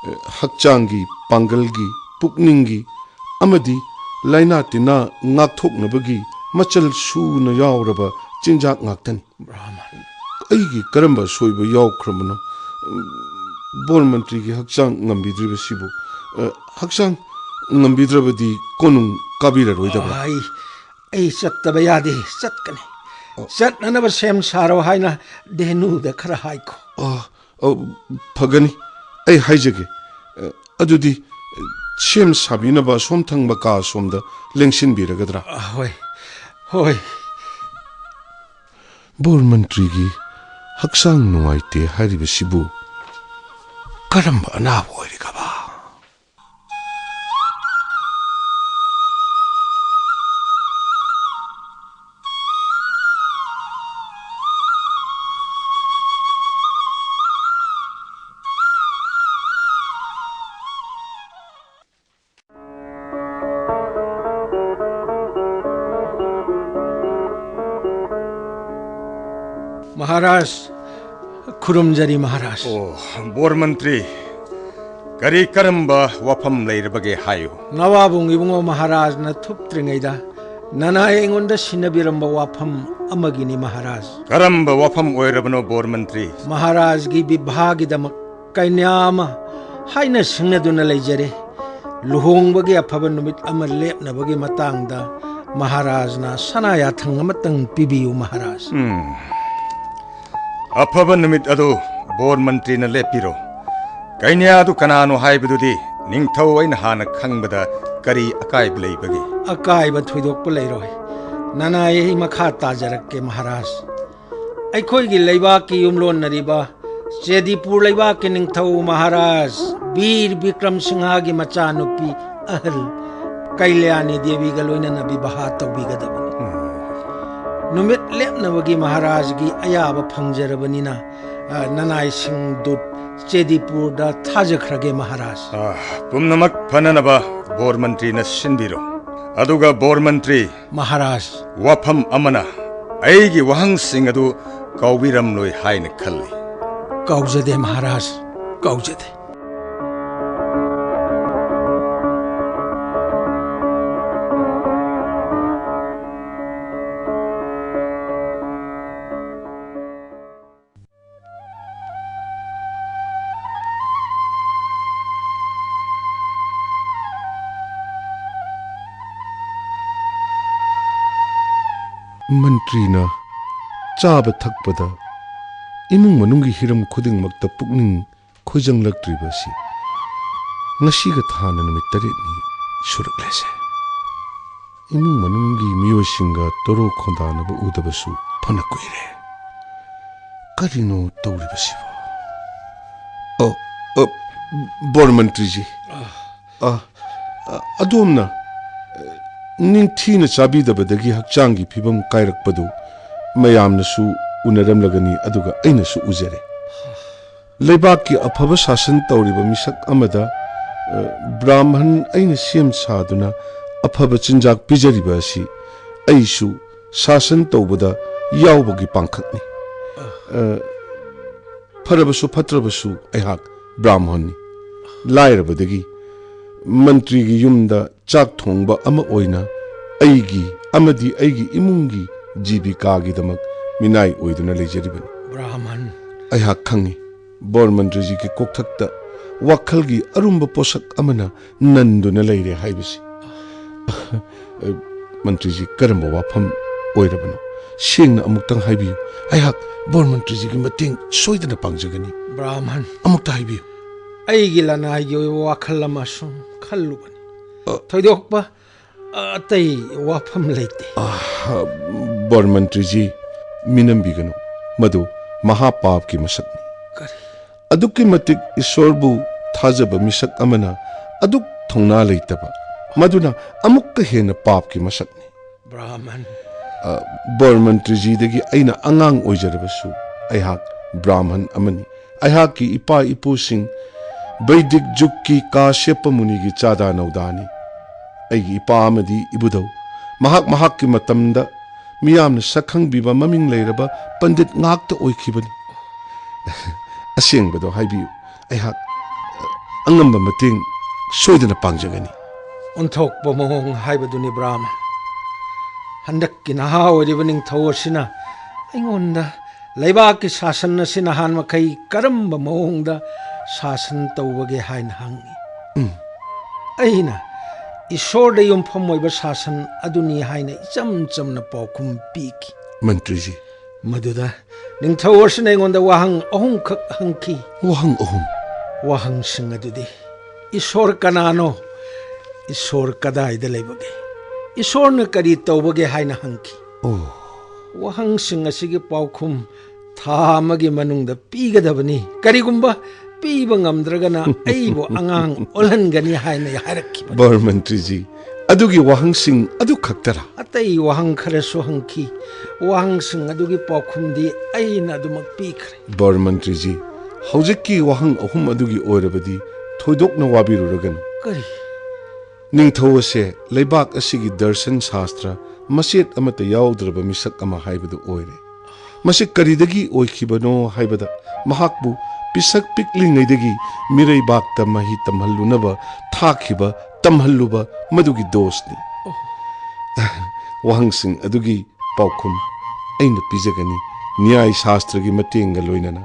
ꯑ, ꯍꯛꯆꯥꯡꯒꯤ, ꯄꯥꯡꯒꯜꯒꯤ, ꯄꯨꯛꯅꯤꯡꯒꯤ ꯑꯃꯗꯤ ꯂꯥꯏꯅꯥ ꯇꯤꯟꯅꯥ ꯉꯥꯛꯊꯣꯛꯅꯕꯒꯤ ꯃꯆꯜ ꯁꯨꯅ ꯌꯥꯎꯔꯕ ꯆꯤꯟꯖꯥꯛ ꯉꯥꯛꯇꯅꯤ꯫ ꯕ꯭ꯔꯥꯍꯃꯟ꯫ ꯑꯩꯒꯤ ꯀꯔꯝꯕ ꯑꯁꯣꯏꯕ ꯌꯥꯎꯈ꯭ꯔꯕꯅꯣ? ꯕꯣꯔ ꯃꯟꯇ꯭ꯔꯤꯒꯤ ꯍꯛꯆꯥꯡ ꯉꯝꯕꯤꯗ꯭ꯔꯤꯕꯁꯤꯕꯨ, ꯑ, ꯍꯛꯆꯥꯡ ꯉꯝꯕꯤꯗ꯭ꯔꯕꯗꯤ ꯀꯣꯅꯨꯡ ꯀꯥꯕꯤꯔꯔꯣꯏꯗꯕ꯭ꯔꯥ? ꯑꯩ, ꯑꯩ ꯆꯠꯇꯕ ꯌꯥꯗꯦ, ꯆꯠꯀꯅꯤ꯫ ꯑ꯫ ꯆꯠꯅꯅꯕ ꯁꯦꯝ ꯁꯥꯔꯣ ꯍꯥꯏꯅ ꯙꯦꯅꯨꯗ ꯈꯔ ꯍꯥꯏꯈꯣ꯫ ꯑ, ꯑ, ꯐꯒꯅꯤ, ꯑꯩ ꯍꯥꯏꯖꯒꯦ꯫ ꯑ, ꯑꯗꯨꯗꯤ, ꯑ, ꯁꯦꯝ ꯁꯥꯕꯤꯅꯕ ꯑꯁꯣꯝ ꯊꯪꯕ ꯀꯥ ꯑꯁꯣꯝꯗ ꯂꯦꯡꯁꯤꯟꯕꯤꯔꯒꯗ꯭ꯔꯥ? ꯑ, ꯍꯣꯏ, ꯍꯣꯏ꯫ ꯕꯣꯔ ꯃꯟꯇ꯭ꯔꯤꯒꯤ ꯍꯛꯆꯥꯡ ꯅꯨꯡꯉꯥꯏꯇꯦ ꯍꯥꯏꯔꯤꯕꯁꯤꯕꯨ ꯀꯔꯝꯕ ꯑꯅꯥꯕ ꯑꯣꯏꯔꯤꯒꯕ? ꯃꯍꯥꯔꯥꯖ, ꯈꯨꯔꯨꯝꯖꯔꯤ ꯃꯍꯥꯔꯥꯖ꯫ ꯑꯣ, ꯕꯣꯔ ꯃꯟꯇ꯭ꯔꯤ, ꯀꯔꯤ ꯀꯔꯝꯕ ꯋꯥꯐꯝ ꯂꯩꯔꯕꯒꯦ ꯍꯥꯏꯌꯨ꯫ ꯅꯋꯥꯕꯨꯡ ꯏꯕꯨꯡꯉꯣ ꯃꯍꯥꯔꯥꯖꯅ ꯊꯨꯞꯇ꯭ꯔꯤꯉꯩꯗ ꯅꯅꯥꯏ ꯑꯩꯉꯣꯟꯗ ꯁꯤꯟꯅꯕꯤꯔꯝꯕ ꯋꯥꯐꯝ ꯑꯃꯒꯤꯅꯤ ꯃꯍꯥꯔꯥꯖ꯫ ꯀꯔꯝꯕ ꯋꯥꯐꯝ ꯑꯣꯏꯔꯕꯅꯣ ꯕꯣꯔ ꯃꯟꯇ꯭ꯔꯤ? ꯃꯍꯥꯔꯥꯖꯒꯤ ꯕꯤꯚꯥꯒꯤꯗꯃꯛ ꯀꯩꯅ꯭ꯌꯥ ꯑꯃ ꯍꯥꯏꯅ ꯁꯤꯡꯅꯗꯨꯅ ꯂꯩꯖꯔꯦ꯫ ꯂꯨꯍꯣꯡꯕꯒꯤ ꯑꯐꯕ ꯅꯨꯃꯤꯠ ꯑꯃ ꯂꯦꯞꯅꯕꯒꯤ ꯃꯇꯥꯡꯗ ꯃꯍꯥꯔꯥꯖꯅ ꯁꯅꯥ ꯌꯥꯊꯪ ꯑꯃꯇꯪ ꯄꯤꯕꯤꯌꯨ ꯃꯍꯥꯔꯥꯖ꯫ ꯎꯝ꯫ ꯑꯐꯕ ꯅꯨꯃꯤꯠ ꯑꯗꯨ ꯕꯣꯔ ꯃꯟꯇ꯭ꯔꯤꯅ ꯂꯦꯞꯄꯤꯔꯣ꯫ ꯀꯩꯅ꯭ꯌꯥꯗꯨ ꯀꯅꯥꯅꯣ ꯍꯥꯏꯕꯗꯨꯗꯤ ꯅꯤꯡꯊꯧ ꯑꯩꯅ ꯍꯥꯟꯅ ꯈꯪꯕꯗ ꯀꯔꯤ ꯑꯀꯥꯏꯕ ꯂꯩꯕꯒꯦ? ꯑꯀꯥꯏꯕ ꯊꯣꯏꯗꯣꯛꯄ ꯂꯩꯔꯣꯏ꯫ ꯅꯅꯥꯏ ꯑꯩ ꯃꯈꯥ ꯇꯥꯖꯔꯛꯀꯦ, ꯃꯍꯥꯔꯥꯖ꯫ ꯑꯩꯈꯣꯏꯒꯤ ꯂꯩꯕꯥꯛꯀꯤ ꯌꯨꯝꯂꯣꯟꯅꯔꯤꯕ ꯆꯦꯗꯤꯄꯨꯔ ꯂꯩꯕꯥꯛꯀꯤ ꯅꯤꯡꯊꯧ ꯃꯍꯥꯔꯥꯖ ꯕꯤꯔ ꯕꯤꯀ꯭ꯔꯝ ꯁꯤꯡꯍꯒꯤ ꯃꯆꯥꯅꯨꯄꯤ ꯑꯍꯜ ꯀꯩꯂ꯭ꯌꯥꯅꯤ ꯗꯦꯕꯤꯒ ꯂꯣꯏꯅꯅ ꯕꯤꯕꯥꯍ ꯇꯧꯕꯤꯒꯗꯕꯅꯤ꯫ ꯎꯝ꯫ ꯅꯨꯃꯤꯠ ꯂꯦꯞꯅꯕꯒꯤ ꯃꯍꯥꯔꯥꯖꯒꯤ ꯑꯌꯥꯕ ꯐꯪꯖꯔꯕꯅꯤꯅ, ꯑ, ꯅꯅꯥꯏꯁꯤꯡꯗꯨ ꯆꯦꯗꯤꯄꯨꯔꯗ ꯊꯥꯖꯈ꯭ꯔꯒꯦ, ꯃꯍꯥꯔꯥꯖ꯫ ꯑ, ꯄꯨꯝꯅꯃꯛ ꯐꯅꯅꯕ ꯕꯣꯔ ꯃꯟꯇ꯭ꯔꯤꯅ ꯁꯤꯟꯕꯤꯔꯣ꯫ ꯑꯗꯨꯒ ꯕꯣꯔ ꯃꯟꯇ꯭ꯔꯤ, ꯃꯍꯥꯔꯥꯖ꯫ ꯋꯥꯐꯝ ꯑꯃꯅ, ꯑꯩꯒꯤ ꯋꯥꯍꯪꯁꯤꯡ ꯑꯗꯨ ꯀꯥꯎꯕꯤꯔꯝꯂꯣꯏ ꯍꯥꯏꯅ ꯈꯜꯂꯤ꯫ ꯀꯥꯎꯖꯗꯦ, ꯃꯍꯥꯔꯥꯖ, ꯀꯥꯎꯖꯗꯦ꯫ ꯃꯟꯇ꯭ꯔꯤꯅ ꯆꯥꯕ ꯊꯛꯄꯗ, ꯏꯃꯨꯡ ꯃꯅꯨꯡꯒꯤ ꯍꯤꯔꯝ ꯈꯨꯗꯤꯡꯃꯛꯇ ꯄꯨꯛꯅꯤꯡ ꯈꯣꯏꯖꯪꯂꯛꯇ꯭ꯔꯤꯕ ꯑꯁꯤ ꯉꯁꯤꯒ ꯊꯥꯅ ꯅꯨꯃꯤꯠ ꯇꯔꯦꯠꯅꯤ ꯁꯨꯔꯛꯂꯦꯁꯦ꯫ ꯏꯃꯨꯡ ꯃꯅꯨꯡꯒꯤ ꯃꯤꯑꯣꯏꯁꯤꯡꯒ ꯇꯣꯔꯣ ꯈꯣꯟꯗꯥꯅꯕ ꯎꯗꯕꯁꯨ ꯐꯅ ꯀꯨꯏꯔꯦ꯫ ꯀꯔꯤꯅꯣ ꯇꯧꯔꯤꯕꯁꯤꯕꯣ? ꯑ, ꯑ, ꯕꯣꯔ ꯃꯟꯇ꯭ꯔꯤꯖꯤ꯫ ꯑ, ꯑ, ꯑꯗꯣꯝꯅ, ꯑ, ꯅꯤꯡꯊꯤꯅ ꯆꯥꯕꯤꯗꯕꯗꯒꯤ ꯍꯛꯆꯥꯡꯒꯤ ꯐꯤꯕꯝ ꯀꯥꯏꯔꯛꯄꯗꯨ ꯃꯌꯥꯝꯅꯁꯨ ꯎꯅꯔꯝꯂꯒꯅꯤ, ꯑꯗꯨꯒ ꯑꯩꯅꯁꯨ ꯎꯖꯔꯦ꯫ ꯂꯩꯕꯥꯛꯀꯤ ꯑꯐꯕ ꯁꯥꯁꯟ ꯇꯧꯔꯤꯕ ꯃꯤꯁꯛ ꯑꯃꯗ, ꯑ, ꯕ꯭ꯔꯥꯍꯃꯟ ꯑꯩꯅ ꯁꯦꯝ ꯁꯥꯗꯨꯅ ꯑꯐꯕ ꯆꯤꯟꯖꯥꯛ ꯄꯤꯖꯔꯤꯕ ꯑꯁꯤ ꯑꯩꯁꯨ ꯁꯥꯁꯟ ꯇꯧꯕꯗ ꯌꯥꯎꯕꯒꯤ ꯄꯥꯡꯈꯛꯅꯤ꯫ ꯑ, ꯐꯔꯕꯁꯨ ꯐꯠꯇ꯭ꯔꯕꯁꯨ ꯑꯩꯍꯥꯛ ꯕ꯭ꯔꯥꯍꯃꯟꯅꯤ꯫ ꯂꯥꯏꯔꯕꯗꯒꯤ ꯃꯟꯇ꯭ꯔꯤꯒꯤ ꯌꯨꯝꯗ ꯆꯥꯛ ꯊꯣꯡꯕ ꯑꯃ ꯑꯣꯏꯅ ꯑꯩꯒꯤ ꯑꯃꯗꯤ ꯑꯩꯒꯤ ꯏꯃꯨꯡꯒꯤ ꯖꯤꯕꯤꯀꯥꯒꯤꯗꯃꯛ ꯃꯤꯅꯥꯏ ꯑꯣꯏꯗꯨꯅ ꯂꯩꯖꯔꯤꯕꯅꯤ꯫ ꯕ꯭ꯔꯥꯍꯃꯟ꯫ ꯑꯩꯍꯥꯛ ꯈꯪꯏ, ꯕꯣꯔ ꯃꯟꯇ꯭ꯔꯤꯖꯤꯒꯤ ꯀꯣꯛꯊꯛꯇ ꯋꯥꯈꯜꯒꯤ ꯑꯔꯨꯝꯕ ꯄꯣꯠꯁꯛ ꯑꯃꯅ ꯅꯟꯗꯨꯅ ꯂꯩꯔꯦ ꯍꯥꯏꯕꯁꯤ꯫ ꯃꯟꯇ꯭ꯔꯤꯖꯤ, ꯀꯔꯝꯕ ꯋꯥꯐꯝ ꯑꯣꯏꯔꯕꯅꯣ? ꯁꯦꯡꯅ ꯑꯃꯨꯛꯇꯪ ꯍꯥꯏꯕꯤꯌꯨ꯫ ꯑꯩꯍꯥꯛ ꯕꯣꯔ ꯃꯟꯇ꯭ꯔꯤꯖꯤꯒꯤ ꯃꯇꯦꯡ ꯁꯣꯏꯗꯅ ꯄꯥꯡꯖꯒꯅꯤ꯫ ꯕ꯭ꯔꯥꯍꯃꯟ꯫ ꯑꯃꯨꯛꯇ ꯍꯥꯏꯕꯤꯌꯨ꯫ ꯑꯩꯒꯤ ꯂꯅꯥꯏꯒꯤ ꯑꯣꯏꯕ ꯋꯥꯈꯜ ꯑꯃ ꯁꯨꯝ ꯈꯜꯂꯨꯕꯅꯤ꯫ ꯑ꯫ ꯊꯣꯏꯗꯣꯛꯄ, ꯑ, ꯑꯇꯩ ꯋꯥꯐꯝ ꯂꯩꯇꯦ꯫ ꯑ, ꯕꯣꯔ ꯃꯟꯇ꯭ꯔꯤꯖꯤ, ꯃꯤꯅꯝꯕꯤꯒꯅꯨ꯫ ꯃꯗꯨ ꯃꯍꯥꯄꯥꯞꯀꯤ ꯃꯁꯛꯅꯤ꯫ ꯀꯔꯤ? ꯑꯗꯨꯛꯀꯤ ꯃꯇꯤꯛ ꯏꯁꯣꯔꯕꯨ ꯊꯥꯖꯕ ꯃꯤꯁꯛ ꯑꯃꯅ ꯑꯗꯨꯛ ꯊꯧꯅꯥ ꯂꯩꯇꯕ, ꯃꯗꯨꯅ ꯑꯃꯨꯛꯀ ꯍꯦꯟꯅ ꯄꯥꯞꯀꯤ ꯃꯁꯛꯅꯤ꯫ ꯕ꯭ꯔꯥꯍꯃꯟ꯫ ꯑ, ꯕꯣꯔ ꯃꯟꯇ꯭ꯔꯤꯖꯤꯗꯒꯤ ꯑꯩꯅ ꯑꯉꯥꯡ ꯑꯣꯏꯖꯔꯕꯁꯨ, ꯑꯩꯍꯥꯛ ꯕ꯭ꯔꯥꯍꯃꯟ ꯑꯃꯅꯤ꯫ ꯑꯩꯍꯥꯛꯀꯤ ꯏꯄꯥ ꯏꯄꯨꯁꯤꯡ ꯕꯩꯗꯤꯛ ꯖꯨꯒꯀꯤ ꯀꯥꯁ꯭ꯌꯄ ꯃꯨꯅꯤꯒꯤ ꯆꯥꯗꯥ ꯅꯧꯗꯥꯅꯤ꯫ ꯑꯩꯒꯤ ꯏꯄꯥ ꯑꯃꯗꯤ ꯏꯕꯨꯙꯧ, ꯃꯍꯥꯛ ꯃꯍꯥꯛꯀꯤ ꯃꯇꯝꯗ ꯃꯤꯌꯥꯝꯅ ꯁꯛꯈꯪꯕꯤꯕ ꯃꯃꯤꯡ ꯂꯩꯔꯕ ꯄꯟꯗꯤꯠ ꯉꯥꯛꯇ ꯑꯣꯏꯈꯤꯕꯅꯤ꯫ ꯑꯁꯦꯡꯕꯗꯣ ꯍꯥꯏꯕꯤꯌꯨ, ꯑꯩꯍꯥꯛ ꯑꯉꯝꯕ ꯃꯇꯦꯡ ꯁꯣꯏꯗꯅ ꯄꯥꯡꯖꯒꯅꯤ꯫ ꯑꯣꯟꯊꯣꯛꯄ ꯃꯑꯣꯡ ꯍꯥꯏꯕꯗꯨꯅꯤ, ꯕ꯭ꯔꯥꯍꯃꯟ꯫ ꯍꯟꯗꯛꯀꯤ ꯅꯍꯥ ꯑꯣꯏꯔꯤꯕ ꯅꯤꯡꯊꯧ ꯑꯁꯤꯅ ꯑꯩꯉꯣꯟꯗ ꯂꯩꯕꯥꯛꯀꯤ ꯁꯥꯁꯟ ꯑꯁꯤ ꯅꯍꯥꯟ ꯃꯈꯩ ꯀꯔꯝꯕ ꯃꯑꯣꯡꯗ ꯁꯥꯁꯟ ꯇꯧꯕꯒꯦ ꯍꯥꯏꯅ ꯍꯪꯉꯤ꯫ ꯎꯝ꯫ ꯑꯩꯅ ꯏꯁꯣꯔꯗ ꯌꯨꯝꯐꯝ ꯑꯣꯏꯕ ꯁꯥꯁꯟ ꯑꯗꯨꯅꯤ ꯍꯥꯏꯅ ꯏꯆꯝ ꯆꯝꯅ ꯄꯥꯎꯈꯨꯝ ꯄꯤꯈꯤ꯫ ꯃꯟꯇ꯭ꯔꯤꯖꯤ꯫ ꯃꯗꯨꯗ ꯅꯤꯡꯊꯧ ꯑꯁꯤꯅ ꯑꯩꯉꯣꯟꯗ ꯋꯥꯍꯪ ꯑꯍꯨꯝꯈꯛ ꯍꯪꯈꯤ꯫ ꯋꯥꯍꯪ ꯑꯍꯨꯝ? ꯋꯥꯍꯪꯁꯤꯡ ꯑꯗꯨꯗꯤ: ꯏꯁꯣꯔ ꯀꯅꯥꯅꯣ? ꯏꯁꯣꯔ ꯀꯗꯥꯏꯗ ꯂꯩꯕꯒꯦ? ꯏꯁꯣꯔꯅ ꯀꯔꯤ ꯇꯧꯕꯒꯦ ꯍꯥꯏꯅ ꯍꯪꯈꯤ꯫ ꯑꯣ꯫ ꯋꯥꯍꯪꯁꯤꯡ ꯑꯁꯤꯒꯤ ꯄꯥꯎꯈꯨꯝ ꯊꯥ ꯑꯃꯒꯤ ꯃꯅꯨꯡꯗ ꯄꯤꯒꯗꯕꯅꯤ꯫ ꯀꯔꯤꯒꯨꯝꯕ ꯄꯤꯕ ꯉꯝꯗ꯭ꯔꯒꯅ ꯑꯩꯕꯨ ꯑꯉꯥꯡ ꯑꯣꯜꯍꯟꯒꯅꯤ ꯍꯥꯏꯅ ꯍꯥꯏꯔꯛꯈꯤꯕꯅꯤ꯫ ꯕꯣꯔ ꯃꯟꯇ꯭ꯔꯤꯖꯤ, ꯑꯗꯨꯒꯤ ꯋꯥꯍꯪꯁꯤꯡ ꯑꯗꯨ ꯈꯛꯇꯔꯥ? ꯑꯇꯩ ꯋꯥꯍꯪ ꯈꯔꯁꯨ ꯍꯪꯈꯤ꯫ ꯋꯥꯍꯪꯁꯤꯡ ꯑꯗꯨꯒꯤ ꯄꯥꯎꯈꯨꯝꯗꯤ ꯑꯩꯅ ꯑꯗꯨꯃꯛ ꯄꯤꯈ꯭ꯔꯦ꯫ ꯕꯣꯔ ꯃꯟꯇ꯭ꯔꯤꯖꯤ, ꯍꯧꯖꯤꯛꯀꯤ ꯋꯥꯍꯪ ꯑꯍꯨꯝ ꯑꯗꯨꯒꯤ ꯑꯣꯏꯔꯕꯗꯤ ꯊꯣꯏꯗꯣꯛꯅ ꯋꯥꯕꯤꯔꯨꯔꯒꯅꯨ꯫ ꯀꯔꯤ? ꯅꯤꯡꯊꯧ ꯑꯁꯦ ꯂꯩꯕꯥꯛ ꯑꯁꯤꯒꯤ ꯗꯔꯁꯟ ꯁꯥꯁꯇ꯭ꯔ ꯃꯆꯦꯠ ꯑꯃꯠꯇ ꯌꯥꯎꯗ꯭ꯔꯕ ꯃꯤꯁꯛ ꯑꯃ ꯍꯥꯏꯕꯗꯨ ꯑꯣꯏꯔꯦ꯫ ꯃꯁꯤ ꯀꯔꯤꯗꯒꯤ ꯑꯣꯏꯈꯤꯕꯅꯣ ꯍꯥꯏꯕꯗ, ꯃꯍꯥꯛꯄꯨ ꯄꯤꯁꯛ ꯄꯤꯛꯂꯤꯉꯩꯗꯒꯤ ꯃꯤꯔꯩꯕꯥꯛꯇ ꯃꯍꯩ ꯇꯝꯍꯜꯂꯨꯅꯕ ꯊꯥꯈꯤꯕ, ꯇꯝꯍꯜꯂꯨꯕ, ꯃꯗꯨꯒꯤ ꯗꯣꯁꯅꯤ꯫ ꯋꯥꯍꯪꯁꯤꯡ ꯑꯗꯨꯒꯤ ꯄꯥꯎꯈꯨꯝ ꯑꯩꯅ ꯄꯤꯖꯒꯅꯤ꯫ ꯅ꯭ꯌꯥꯏ ꯁꯥꯁꯇ꯭ꯔꯒꯤ ꯃꯇꯦꯡꯒ ꯂꯣꯏꯅꯅ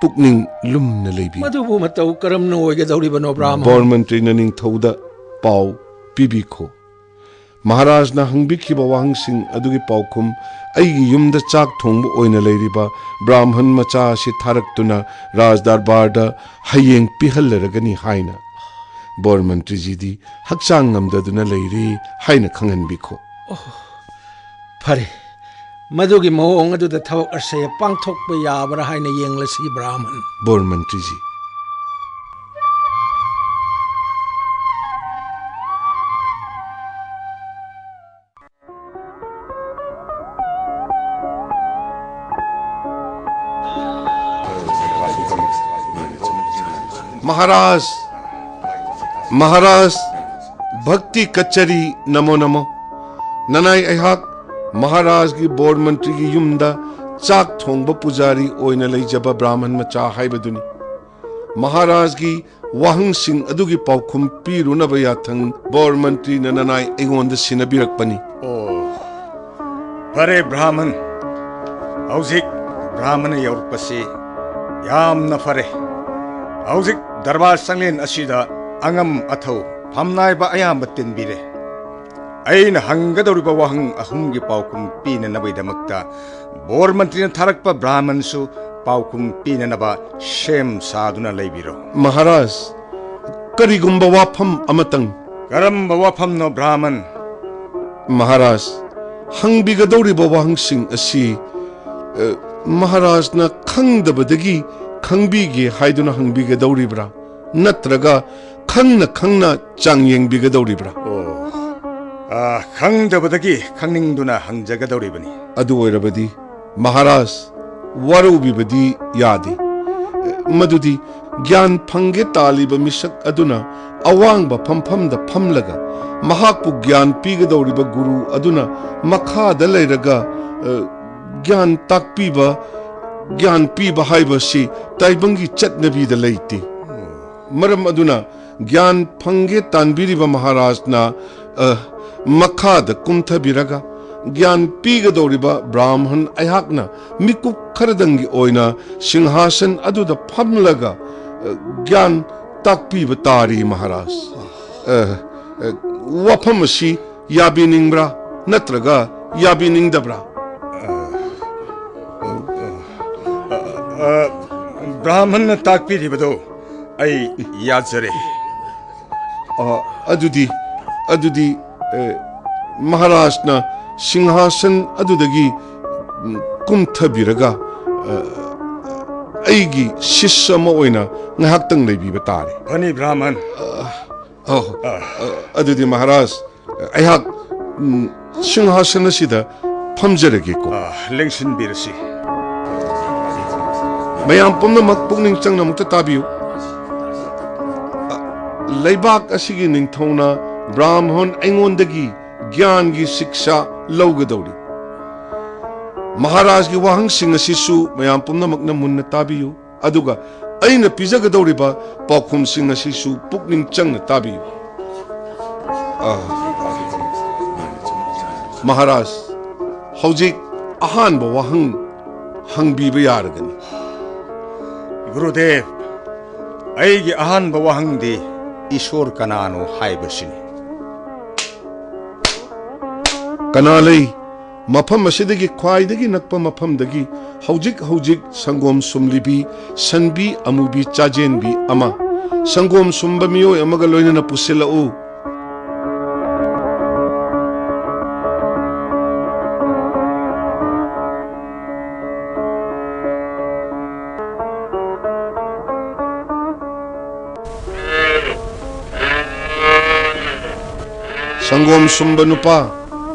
ꯄꯨꯛꯅꯤꯡ ꯂꯨꯝꯅ ꯂꯩꯕꯤꯌꯨ꯫ ꯃꯗꯨꯕꯨ ꯃꯇꯧ ꯀꯔꯝꯅ ꯑꯣꯏꯒꯗꯧꯔꯤꯕꯅꯣ, ꯕ꯭ꯔꯥꯍꯃꯟ? ꯕꯣꯔ ꯃꯟꯇ꯭ꯔꯤꯅ ꯅꯤꯡꯊꯧꯗ ꯄꯥꯎ ꯄꯤꯕꯤꯈꯣ꯫ ꯃꯍꯥꯔꯥꯖꯅ ꯍꯪꯕꯤꯈꯤꯕ ꯋꯥꯍꯪꯁꯤꯡ ꯑꯗꯨꯒꯤ ꯄꯥꯎꯈꯨꯝ ꯑꯩꯒꯤ ꯌꯨꯝꯗ ꯆꯥꯛ ꯊꯣꯡꯕ ꯑꯣꯏꯅ ꯂꯩꯔꯤꯕ ꯕ꯭ꯔꯥꯍꯃꯟ ꯃꯆꯥ ꯑꯁꯤ ꯊꯥꯔꯛꯇꯨꯅ ꯔꯥꯖ ꯗꯔꯕꯥꯔꯗ ꯍꯌꯦꯡ ꯄꯤꯍꯜꯂꯔꯒꯅꯤ ꯍꯥꯏꯅ꯫ ꯕꯣꯔ ꯃꯟꯇ꯭ꯔꯤꯖꯤꯗꯤ ꯍꯛꯆꯥꯡ ꯉꯝꯗꯗꯨꯅ ꯂꯩꯔꯤ ꯍꯥꯏꯅ ꯈꯪꯍꯟꯕꯤꯈꯣ꯫ ꯐꯔꯦ, ꯃꯗꯨꯒꯤ ꯃꯑꯣꯡ ꯑꯗꯨꯗ ꯊꯕꯛ ꯑꯁꯦ ꯄꯥꯡꯊꯣꯛꯄ ꯌꯥꯕ꯭ꯔꯥ ꯍꯥꯏꯅ ꯌꯦꯡꯂꯁꯤ, ꯕ꯭ꯔꯥꯍꯃꯟ꯫ ꯕꯣꯔ ꯃꯟꯇ꯭ꯔꯤꯖꯤ꯫ ꯃꯍꯥꯔꯥꯖ, ꯃꯍꯥꯔꯥꯖ, ꯚꯛꯇꯤ ꯀꯆꯔꯤ ꯅꯃꯣ ꯅꯃꯣ꯫ ꯅꯅꯥꯏ ꯑꯩꯍꯥꯛ ꯃꯍꯥꯔꯥꯖꯒꯤ ꯕꯣꯔ ꯃꯟꯇ꯭ꯔꯤꯒꯤ ꯌꯨꯝꯗ ꯆꯥꯛ ꯊꯣꯡꯕ ꯄꯨꯖꯥꯔꯤ ꯑꯣꯏꯅ ꯂꯩꯖꯕ ꯕ꯭ꯔꯥꯍꯃꯟ ꯃꯆꯥ ꯍꯥꯏꯕꯗꯨꯅꯤ꯫ ꯃꯍꯥꯔꯥꯖꯒꯤ ꯋꯥꯍꯪꯁꯤꯡ ꯑꯗꯨꯒꯤ ꯄꯥꯎꯈꯨꯝ ꯄꯤꯔꯨꯅꯕ ꯌꯥꯊꯪ ꯕꯣꯔ ꯃꯟꯇ꯭ꯔꯤꯅ ꯅꯅꯥꯏ ꯑꯩꯉꯣꯟꯗ ꯁꯤꯟꯅꯕꯤꯔꯛꯄꯅꯤ꯫ ꯑꯣ, ꯐꯔꯦ ꯕ꯭ꯔꯥꯍꯃꯟ, ꯍꯧꯖꯤꯛ ꯕ꯭ꯔꯥꯍꯃꯟ ꯌꯧꯔꯛꯄꯁꯤ ꯌꯥꯝꯅ ꯐꯔꯦ꯫ ꯍꯧꯖꯤꯛ ꯗꯔꯕꯥꯔ ꯆꯪꯂꯦꯟ ꯑꯁꯤꯗ ꯑꯉꯝ ꯑꯊꯧ ꯐꯝꯅꯥꯏꯕ ꯑꯌꯥꯝꯕ ꯇꯤꯟꯕꯤꯔꯦ꯫ ꯑꯩꯅ ꯍꯪꯒꯗꯧꯔꯤꯕ ꯋꯥꯍꯪ ꯑꯍꯨꯝꯒꯤ ꯄꯥꯎꯈꯨꯝ ꯄꯤꯅꯅꯕꯒꯤꯗꯃꯛꯇ ꯕꯣꯔ ꯃꯟꯇ꯭ꯔꯤꯅ ꯊꯥꯔꯛꯄ ꯕ꯭ꯔꯥꯍꯃꯟꯁꯨ ꯄꯥꯎꯈꯨꯝ ꯄꯤꯅꯅꯕ ꯁꯦꯝ ꯁꯥꯗꯨꯅ ꯂꯩꯕꯤꯔꯣ꯫ ꯃꯍꯥꯔꯥꯖ, ꯀꯔꯤꯒꯨꯝꯕ ꯋꯥꯐꯝ ꯑꯃꯇꯪ꯫ ꯀꯔꯝꯕ ꯋꯥꯐꯝꯅꯣ, ꯕ꯭ꯔꯥꯍꯃꯟ? ꯃꯍꯥꯔꯥꯖ, ꯍꯪꯕꯤꯒꯗꯧꯔꯤꯕ ꯋꯥꯍꯪꯁꯤꯡ ꯑꯁꯤ, ꯑ, ꯃꯍꯥꯔꯥꯖꯅ ꯈꯪꯗꯕꯗꯒꯤ ꯈꯪꯕꯤꯒꯦ ꯍꯥꯏꯗꯨꯅ ꯍꯪꯕꯤꯒꯗꯧꯔꯤꯕ꯭ꯔꯥ? ꯅꯠꯇ꯭ꯔꯒ ꯈꯪꯅ ꯈꯪꯅ ꯆꯥꯡꯌꯦꯡꯕꯤꯒꯗꯧꯔꯤꯕ꯭ꯔꯥ? ꯑꯣ, ꯑ, ꯈꯪꯗꯕꯗꯒꯤ ꯈꯪꯅꯤꯡꯗꯨꯅ ꯍꯪꯖꯒꯗꯧꯔꯤꯕꯅꯤ꯫ ꯑꯗꯨ ꯑꯣꯏꯔꯕꯗꯤ ꯃꯍꯥꯔꯥꯖ, ꯋꯥꯔꯧꯕꯤꯕꯗꯤ ꯌꯥꯗꯦ꯫ ꯃꯗꯨꯗꯤ ꯒ꯭ꯌꯥꯟ ꯐꯪꯒꯦ ꯇꯥꯜꯂꯤꯕ ꯃꯤꯁꯛ ꯑꯗꯨꯅ ꯑꯋꯥꯡꯕ ꯐꯝꯐꯝꯗ ꯐꯝꯂꯒ ꯃꯍꯥꯛꯄꯨ ꯒ꯭ꯌꯥꯟ ꯄꯤꯒꯗꯧꯔꯤꯕ ꯒꯨꯔꯨ ꯑꯗꯨꯅ ꯃꯈꯥꯗ ꯂꯩꯔꯒ, ꯑ, ꯒ꯭ꯌꯥꯟ ꯇꯥꯛꯄꯤꯕ, ꯒ꯭ꯌꯥꯟ ꯄꯤꯕ ꯍꯥꯏꯕꯁꯤ ꯇꯥꯏꯕꯪꯒꯤ ꯆꯠꯅꯕꯤꯗ ꯂꯩꯇꯦ꯫ ꯃꯔꯝ ꯑꯗꯨꯅ ꯒ꯭ꯌꯥꯟ ꯐꯪꯒꯦ ꯇꯥꯟꯕꯤꯔꯤꯕ ꯃꯍꯥꯔꯥꯖꯅ, ꯑ, ꯃꯈꯥꯗ ꯀꯨꯝꯊꯕꯤꯔꯒ ꯒ꯭ꯌꯥꯟ ꯄꯤꯒꯗꯧꯔꯤꯕ ꯕ꯭ꯔꯥꯍꯃꯟ ꯑꯩꯍꯥꯛꯅ ꯃꯤꯀꯨꯞ ꯈꯔꯗꯪꯒꯤ ꯑꯣꯏꯅ ꯁꯤꯡꯍꯥꯁꯟ ꯑꯗꯨꯗ ꯐꯝꯂꯒ, ꯑ, ꯒ꯭ꯌꯥꯟ ꯇꯥꯛꯄꯤꯕ ꯇꯥꯔꯤ, ꯃꯍꯥꯔꯥꯖ꯫ ꯑ, ꯑ, ꯋꯥꯐꯝ ꯑꯁꯤ ꯌꯥꯕꯤꯅꯤꯡꯕ꯭ꯔꯥ ꯅꯠꯇ꯭ꯔꯒ ꯌꯥꯕꯤꯅꯤꯡꯗꯕ꯭ꯔꯥ? ꯑ, ꯕ꯭ꯔꯥꯍꯃꯟꯅ ꯇꯥꯛꯄꯤꯔꯤꯕꯗꯨ ꯑꯩ ꯌꯥꯖꯔꯦ꯫ ꯑ, ꯑꯗꯨꯗꯤ ꯑꯗꯨꯗꯤ ꯑ, ꯃꯍꯥꯔꯥꯖꯅ ꯁꯤꯡꯍꯥꯁꯟ ꯑꯗꯨꯗꯒꯤ ꯎꯝ, ꯀꯨꯝꯊꯕꯤꯔꯒ ꯑ, ꯑꯩꯒꯤ ꯁꯤꯁ ꯑꯃ ꯑꯣꯏꯅ ꯉꯥꯏꯍꯥꯛꯇꯪ ꯂꯩꯕꯤꯕ ꯇꯥꯔꯦ꯫ ꯐꯅꯤ ꯕ꯭ꯔꯥꯍꯃꯟ꯫ ꯑ, ꯑ, ꯑꯗꯨꯗꯤ ꯃꯍꯥꯔꯥꯖ, ꯑꯩꯍꯥꯛ ꯎꯝ, ꯁꯤꯡꯍꯥꯁꯟ ꯑꯁꯤꯗ ꯐꯝꯖꯔꯒꯦꯀꯣ꯫ ꯑ, ꯂꯦꯡꯁꯤꯟꯕꯤꯔꯁꯤ꯫ ꯃꯌꯥꯝ ꯄꯨꯝꯅꯃꯛ ꯄꯨꯛꯅꯤꯡ ꯆꯪꯅ ꯑꯃꯨꯛꯇ ꯇꯥꯕꯤꯌꯨ꯫ ꯂꯩꯕꯥꯛ ꯑꯁꯤꯒꯤ ꯅꯤꯡꯊꯧꯅ ꯕ꯭ꯔꯥꯍꯃꯟ ꯑꯩꯉꯣꯟꯗꯒꯤ ꯒ꯭ꯌꯥꯟꯒꯤ ꯁꯤꯛꯁꯥ ꯂꯧꯒꯗꯧꯔꯤ꯫ ꯃꯍꯥꯔꯥꯖꯒꯤ ꯋꯥꯍꯪꯁꯤꯡ ꯑꯁꯤꯁꯨ ꯃꯌꯥꯝ ꯄꯨꯝꯅꯃꯛꯅ ꯃꯨꯟꯅ ꯇꯥꯕꯤꯌꯨ, ꯑꯗꯨꯒ ꯑꯩꯅ ꯄꯤꯖꯒꯗꯧꯔꯤꯕ ꯄꯥꯎꯈꯨꯝꯁꯤꯡ ꯑꯁꯤꯁꯨ ꯄꯨꯛꯅꯤꯡ ꯆꯪꯅ ꯇꯥꯕꯤꯌꯨ꯫ ꯑ, ꯃꯍꯥꯔꯥꯖ, ꯍꯧꯖꯤꯛ ꯑꯍꯥꯟꯕ ꯋꯥꯍꯪ ꯍꯪꯕꯤꯕ ꯌꯥꯔꯒꯅꯤ꯫ ꯒꯨꯔꯨꯗꯦꯕ, ꯑꯩꯒꯤ ꯑꯍꯥꯟꯕ ꯋꯥꯍꯪꯗꯤ ꯏꯁꯣꯔ ꯀꯅꯥꯅꯣ ꯍꯥꯏꯕꯁꯤꯅꯤ꯫ ꯀꯅꯥ ꯂꯩ? ꯃꯐꯝ ꯑꯁꯤꯗꯒꯤ ꯈ꯭ꯋꯥꯏꯗꯒꯤ ꯅꯛꯄ ꯃꯐꯝꯗꯒꯤ ꯍꯧꯖꯤꯛ ꯍꯧꯖꯤꯛ ꯁꯪꯒꯣꯝ ꯁꯨꯝꯂꯤꯕꯤ, ꯁꯟꯕꯤ ꯑꯃꯨꯕꯤ ꯆꯥꯖꯦꯟꯕꯤ ꯑꯃ, ꯁꯪꯒꯣꯝ ꯁꯨꯝꯕ ꯃꯤꯑꯣꯏ ꯑꯃꯒ ꯂꯣꯏꯅꯅ ꯄꯨꯁꯤꯜꯂꯛꯎ꯫ ꯁꯪꯒꯣꯝ ꯁꯨꯝꯕ ꯅꯨꯄꯥ,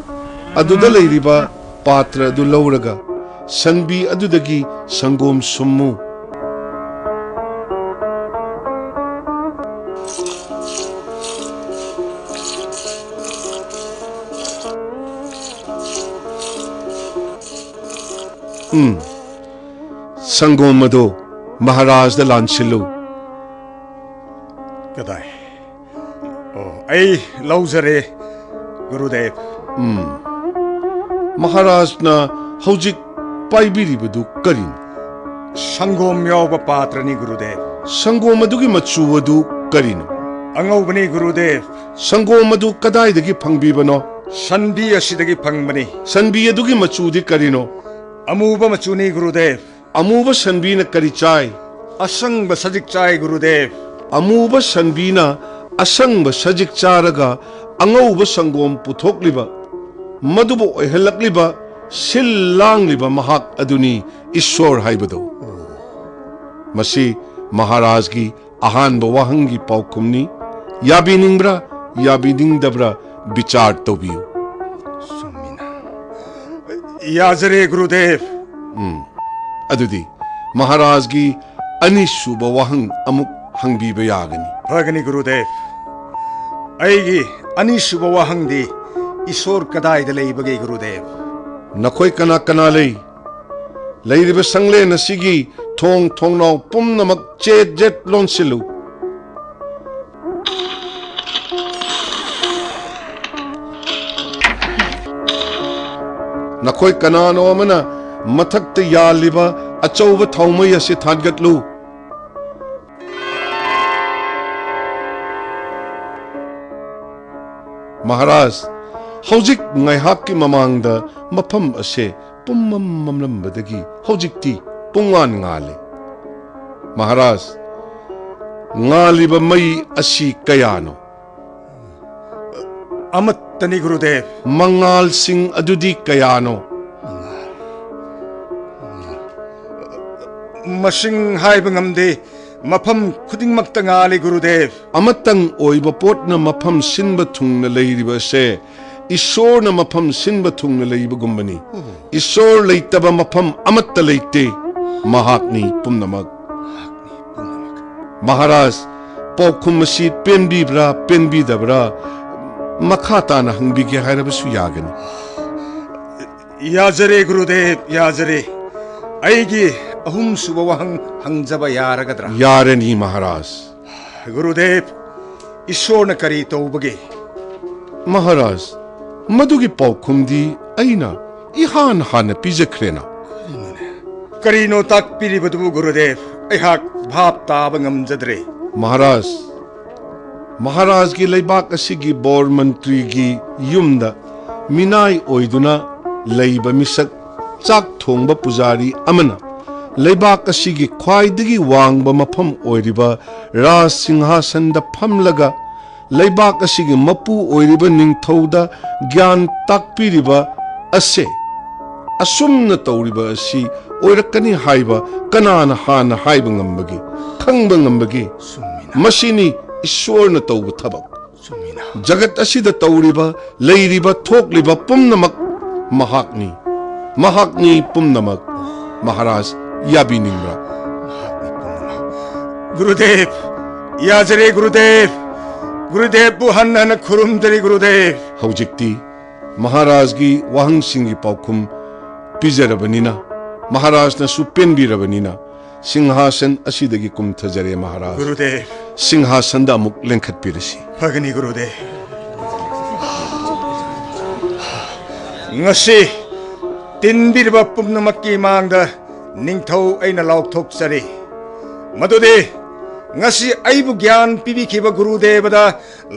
ꯑꯗꯨꯗ ꯂꯩꯔꯤꯕ ꯄꯥꯇ꯭ꯔ ꯑꯗꯨ ꯂꯧꯔꯒ ꯁꯟꯕꯤ ꯑꯗꯨꯗꯒꯤ ꯁꯪꯒꯣꯝ ꯁꯨꯝꯃꯨ꯫ ꯎꯝ, ꯁꯪꯒꯣꯝ ꯑꯗꯨ ꯃꯍꯥꯔꯥꯖꯗ ꯂꯥꯟꯁꯤꯜꯂꯨ꯫ ꯀꯗꯥꯏ? ꯑꯣ, ꯑꯩ ꯂꯧꯖꯔꯦ, ꯒꯨꯔꯨꯗꯦꯕ꯫ ꯎꯝ, ꯃꯍꯥꯔꯥꯖꯅ ꯍꯧꯖꯤꯛ ꯄꯥꯏꯕꯤꯔꯤꯕꯗꯨ ꯀꯔꯤꯅꯣ? ꯁꯪꯒꯣꯝ ꯌꯥꯎꯕ ꯄꯥꯇ꯭ꯔꯅꯤ, ꯒꯨꯔꯨꯗꯦꯕ꯫ ꯁꯪꯒꯣꯝ ꯑꯗꯨꯒꯤ ꯃꯆꯨ ꯑꯗꯨ ꯀꯔꯤꯅꯣ? ꯑꯉꯧꯕꯅꯤ, ꯒꯨꯔꯨꯗꯦꯕ꯫ ꯁꯪꯒꯣꯝ ꯑꯗꯨ ꯀꯗꯥꯏꯗꯒꯤ ꯐꯪꯕꯤꯕꯅꯣ? ꯁꯟꯕꯤ ꯑꯁꯤꯗꯒꯤ ꯐꯪꯕꯅꯤ꯫ ꯁꯟꯕꯤ ꯑꯗꯨꯒꯤ ꯃꯆꯨꯗꯤ ꯀꯔꯤꯅꯣ? ꯑꯃꯨꯕ ꯃꯆꯨꯅꯤ, ꯒꯨꯔꯨꯗꯦꯕ꯫ ꯑꯃꯨꯕ ꯁꯟꯕꯤꯅ ꯀꯔꯤ ꯆꯥꯏ? ꯑꯁꯪꯕ ꯁꯖꯤꯛ ꯆꯥꯏ, ꯒꯨꯔꯨꯗꯦꯕ꯫ ꯑꯃꯨꯕ ꯁꯟꯕꯤꯅ ꯑꯁꯪꯕ ꯁꯖꯤꯛ ꯆꯥꯔꯒ ꯑꯉꯧꯕ ꯁꯪꯒꯣꯝ ꯄꯨꯊꯣꯛꯂꯤꯕ, ꯃꯗꯨꯕꯨ ꯑꯣꯏꯍꯜꯂꯛꯂꯤꯕ, ꯁꯤꯜ ꯂꯥꯡꯂꯤꯕ ꯃꯍꯥꯛ ꯑꯗꯨꯅꯤ ꯏꯁ꯭ꯋꯔ ꯍꯥꯏꯕꯗꯨ꯫ ꯃꯁꯤ ꯃꯍꯥꯔꯥꯖꯒꯤ ꯑꯍꯥꯟꯕ ꯋꯥꯍꯪꯒꯤ ꯄꯥꯎꯈꯨꯝꯅꯤ꯫ ꯌꯥꯕꯤꯅꯤꯡꯕ꯭ꯔꯥ, ꯌꯥꯕꯤꯅꯤꯡꯗꯕ꯭ꯔꯥ, ꯕꯤꯆꯥꯔ ꯇꯧꯕꯤꯌꯨ꯫ ꯆꯨꯝꯃꯤꯅ꯫ ꯌꯥꯖꯔꯦ, ꯒꯨꯔꯨꯗꯦꯕ꯫ ꯎꯝ꯫ ꯑꯗꯨꯗꯤ ꯃꯍꯥꯔꯥꯖꯒꯤ ꯑꯅꯤꯁꯨꯕ ꯋꯥꯍꯪ ꯑꯃꯨꯛ ꯍꯪꯕꯤꯕ ꯌꯥꯒꯅꯤ꯫ ꯐꯒꯅꯤ, ꯒꯨꯔꯨꯗꯦꯕ꯫ ꯑꯩꯒꯤ ꯑꯅꯤꯁꯨꯕ ꯋꯥꯍꯪꯗꯤ, ꯏꯁꯣꯔ ꯀꯗꯥꯏꯗ ꯂꯩꯕꯒꯦ, ꯒꯨꯔꯨꯗꯦꯕ? ꯅꯈꯣꯏ ꯀꯅꯥ ꯀꯅꯥ ꯂꯩ? ꯂꯩꯔꯤꯕ ꯁꯪꯂꯦꯟ ꯑꯁꯤꯒꯤ ꯊꯣꯡ ꯊꯣꯡꯅꯥꯎ ꯄꯨꯝꯅꯃꯛ ꯆꯦꯠ ꯆꯦꯠ ꯂꯣꯟꯁꯤꯜꯂꯨ꯫ ꯅꯈꯣꯏ ꯀꯅꯥꯅꯣ ꯑꯃꯅ ꯃꯊꯛꯇ ꯌꯥꯜꯂꯤꯕ ꯑꯆꯧꯕ ꯊꯥꯎꯃꯩ ꯑꯁꯤ ꯊꯥꯟꯒꯠꯂꯨ꯫ ꯃꯍꯥꯔꯥꯖ, ꯍꯧꯖꯤꯛ ꯉꯥꯏꯍꯥꯛꯀꯤ ꯃꯃꯥꯡꯗ ꯃꯐꯝ ꯑꯁꯦ ꯄꯨꯝꯃꯝ ꯃꯝꯂꯝꯕꯗꯒꯤ ꯍꯧꯖꯤꯛꯇꯤ ꯄꯨꯡꯉꯥꯟ ꯉꯥꯜꯂꯦ꯫ ꯃꯍꯥꯔꯥꯖ, ꯉꯥꯜꯂꯤꯕ ꯃꯩ ꯑꯁꯤ ꯀꯌꯥꯅꯣ? ꯑꯃꯠꯇꯅꯤ, ꯒꯨꯔꯨꯗꯦꯕ꯫ ꯃꯉꯥꯜꯁꯤꯡ ꯑꯗꯨꯗꯤ ꯀꯌꯥꯅꯣ? ꯃꯁꯤꯡ ꯍꯥꯏꯕ ꯉꯝꯗꯦ꯫ ꯃꯐꯝ ꯈꯨꯗꯤꯡꯃꯛꯇ ꯉꯥꯜꯂꯤ, ꯒꯨꯔꯨꯗꯦꯕ꯫ ꯑꯃꯇꯪ ꯑꯣꯏꯕ ꯄꯣꯠꯅ ꯃꯐꯝ ꯁꯤꯟꯕ ꯊꯨꯡꯅ ꯂꯩꯔꯤꯕ ꯑꯁꯦ ꯏꯁꯣꯔꯅ ꯃꯐꯝ ꯁꯤꯟꯕ ꯊꯨꯡꯅ ꯂꯩꯕꯒꯨꯝꯕꯅꯤ꯫ ꯏꯁꯣꯔ ꯂꯩꯇꯕ ꯃꯐꯝ ꯑꯃꯠꯇ ꯂꯩꯇꯦ꯫ ꯃꯍꯥꯛꯅꯤ ꯄꯨꯝꯅꯃꯛ꯫ ꯃꯍꯥꯔꯥꯖ, ꯄꯥꯎꯈꯨꯝ ꯑꯁꯤ ꯄꯦꯟꯕꯤꯕ꯭ꯔꯥ, ꯄꯦꯟꯕꯤꯗꯕ꯭ꯔꯥ, ꯃꯈꯥ ꯇꯥꯅ ꯍꯪꯕꯤꯒꯦ ꯍꯥꯏꯔꯕꯁꯨ ꯌꯥꯒꯅꯤ꯫ ꯌꯥꯖꯔꯦ, ꯒꯨꯔꯨꯗꯦꯕ, ꯌꯥꯖꯔꯦ꯫ ꯑꯩꯒꯤ ꯑꯍꯨꯝꯁꯨꯕ ꯋꯥꯍꯪ ꯍꯪꯖꯕ ꯌꯥꯔꯒꯗ꯭ꯔꯥ? ꯌꯥꯔꯅꯤ, ꯃꯍꯥꯔꯥꯖ꯫ ꯒꯨꯔꯨꯗꯦꯕ, ꯏꯁꯣꯔꯅ ꯀꯔꯤ ꯇꯧꯕꯒꯦ? ꯃꯍꯥꯔꯥꯖ, ꯃꯗꯨꯒꯤ ꯄꯥꯎꯈꯨꯝꯗꯤ ꯑꯩꯅ ꯏꯍꯥꯟ ꯍꯥꯟꯅ ꯄꯤꯖꯈ꯭ꯔꯦꯅ꯫ ꯀꯔꯤꯅꯣ ꯇꯥꯛꯄꯤꯔꯤꯕꯗꯨꯕꯨ, ꯒꯨꯔꯨꯗꯦꯕ? ꯑꯩꯍꯥꯛ ꯚꯥꯞ ꯇꯥꯕ ꯉꯝꯖꯗ꯭ꯔꯦ꯫ ꯃꯍꯥꯔꯥꯖ, ꯃꯍꯥꯔꯥꯖꯒꯤ ꯂꯩꯕꯥꯛ ꯑꯁꯤꯒꯤ ꯕꯣꯔ ꯃꯟꯇ꯭ꯔꯤꯒꯤ ꯌꯨꯝꯗ ꯃꯤꯅꯥꯏ ꯑꯣꯏꯗꯨꯅ ꯂꯩꯕ ꯃꯤꯁꯛ ꯆꯥꯛ ꯊꯣꯡꯕ ꯄꯨꯖꯥꯔꯤ ꯑꯃꯅ ꯂꯩꯕꯥꯛ ꯑꯁꯤꯒꯤ ꯈ꯭ꯋꯥꯏꯗꯒꯤ ꯋꯥꯡꯕ ꯃꯐꯝ ꯑꯣꯏꯔꯤꯕ ꯔꯥꯖ ꯁꯤꯡꯍꯥꯁꯟꯗ ꯐꯝꯂꯒ ꯂꯩꯕꯥꯛ ꯑꯁꯤꯒꯤ ꯃꯄꯨ ꯑꯣꯏꯔꯤꯕ ꯅꯤꯡꯊꯧꯗ ꯒ꯭ꯌꯥꯟ ꯇꯥꯛꯄꯤꯔꯤꯕ ꯑꯁꯦ, ꯑꯁꯨꯝꯅ ꯇꯧꯔꯤꯕ ꯑꯁꯤ ꯑꯣꯏꯔꯛꯀꯅꯤ ꯍꯥꯏꯕ ꯀꯅꯥꯅ ꯍꯥꯟꯅ ꯍꯥꯏꯕ ꯉꯝꯕꯒꯦ, ꯈꯪꯕ ꯉꯝꯕꯒꯦ? ꯆꯨꯝꯃꯤꯅ꯫ ꯃꯁꯤꯅꯤ ꯏꯁꯣꯔꯅ ꯇꯧꯕ ꯊꯕꯛ꯫ ꯆꯨꯝꯃꯤꯅ꯫ ꯖꯒꯠ ꯑꯁꯤꯗ ꯇꯧꯔꯤꯕ, ꯂꯩꯔꯤꯕ, ꯊꯣꯛꯂꯤꯕ ꯄꯨꯝꯅꯃꯛ ꯃꯍꯥꯛꯅꯤ꯫ ꯃꯍꯥꯛꯅꯤ ꯄꯨꯝꯅꯃꯛ꯫ ꯃꯍꯥꯔꯥꯖ, ꯌꯥꯕꯤꯅꯤꯡꯕ꯭ꯔꯥ? ꯃꯍꯥꯛꯅꯤ ꯄꯨꯝꯅꯃꯛ꯫ ꯒꯨꯔꯨꯗꯦꯕ, ꯌꯥꯖꯔꯦ ꯒꯨꯔꯨꯗꯦꯕ꯫ ꯒꯨꯔꯨꯗꯦꯕꯄꯨ ꯍꯟꯅ ꯍꯟꯅ ꯈꯨꯔꯨꯝꯖꯔꯤ ꯒꯨꯔꯨꯗꯦꯕ꯫ ꯍꯧꯖꯤꯛꯇꯤ ꯃꯍꯥꯔꯥꯖꯒꯤ ꯋꯥꯍꯪꯁꯤꯡꯒꯤ ꯄꯥꯎꯈꯨꯝ ꯄꯤꯖꯔꯕꯅꯤꯅ, ꯃꯍꯥꯔꯥꯖꯅꯁꯨ ꯄꯦꯟꯕꯤꯔꯕꯅꯤꯅ, ꯁꯤꯡꯍꯥꯁꯟ ꯑꯁꯤꯗꯒꯤ ꯀꯨꯝꯊꯖꯔꯦ ꯃꯍꯥꯔꯥꯖ꯫ ꯒꯨꯔꯨꯗꯦꯕ꯫ ꯁꯤꯡꯍꯥꯁꯟꯗ ꯑꯃꯨꯛ ꯂꯦꯡꯈꯠꯄꯤꯔꯁꯤ꯫ ꯐꯒꯅꯤ ꯒꯨꯔꯨꯗꯦꯕ꯫ ꯉꯁꯤ ꯇꯤꯟꯕꯤꯔꯤꯕ ꯄꯨꯝꯅꯃꯛꯀꯤ ꯃꯥꯡꯗ ꯅꯤꯡꯊꯧ ꯑꯩꯅ ꯂꯥꯎꯊꯣꯛꯆꯔꯤ꯫ ꯃꯗꯨꯗꯤ ꯉꯁꯤ ꯑꯩꯕꯨ ꯒ꯭ꯌꯥꯟ ꯄꯤꯕꯤꯈꯤꯕ ꯒꯨꯔꯨꯗꯦꯕꯗ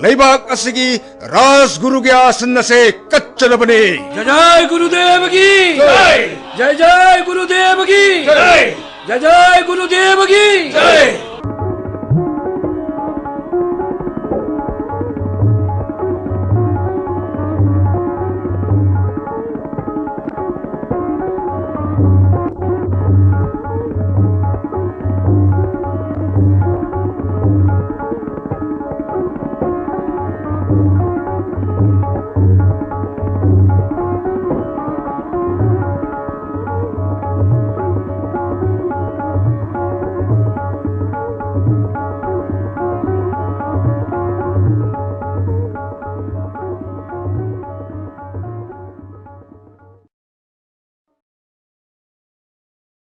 ꯂꯩꯕꯥꯛ ꯑꯁꯤꯒꯤ ꯔꯥꯖꯒꯨꯔꯨꯒꯤ ꯑꯥꯁꯟ ꯑꯁꯦ ꯀꯠꯆꯔꯕꯅꯤ꯫ ꯖꯥꯏ ꯖꯥꯏ ꯒꯨꯔꯨꯗꯦꯕꯒꯤ ꯖꯥꯏ꯫ ꯖꯥꯏ ꯖꯥꯏ ꯒꯨꯔꯨꯗꯦꯕꯒꯤ ꯖꯥꯏ꯫ ꯖꯥꯏ ꯖꯥꯏ ꯒꯨꯔꯨꯗꯦꯕꯒꯤ ꯖꯥꯏ꯫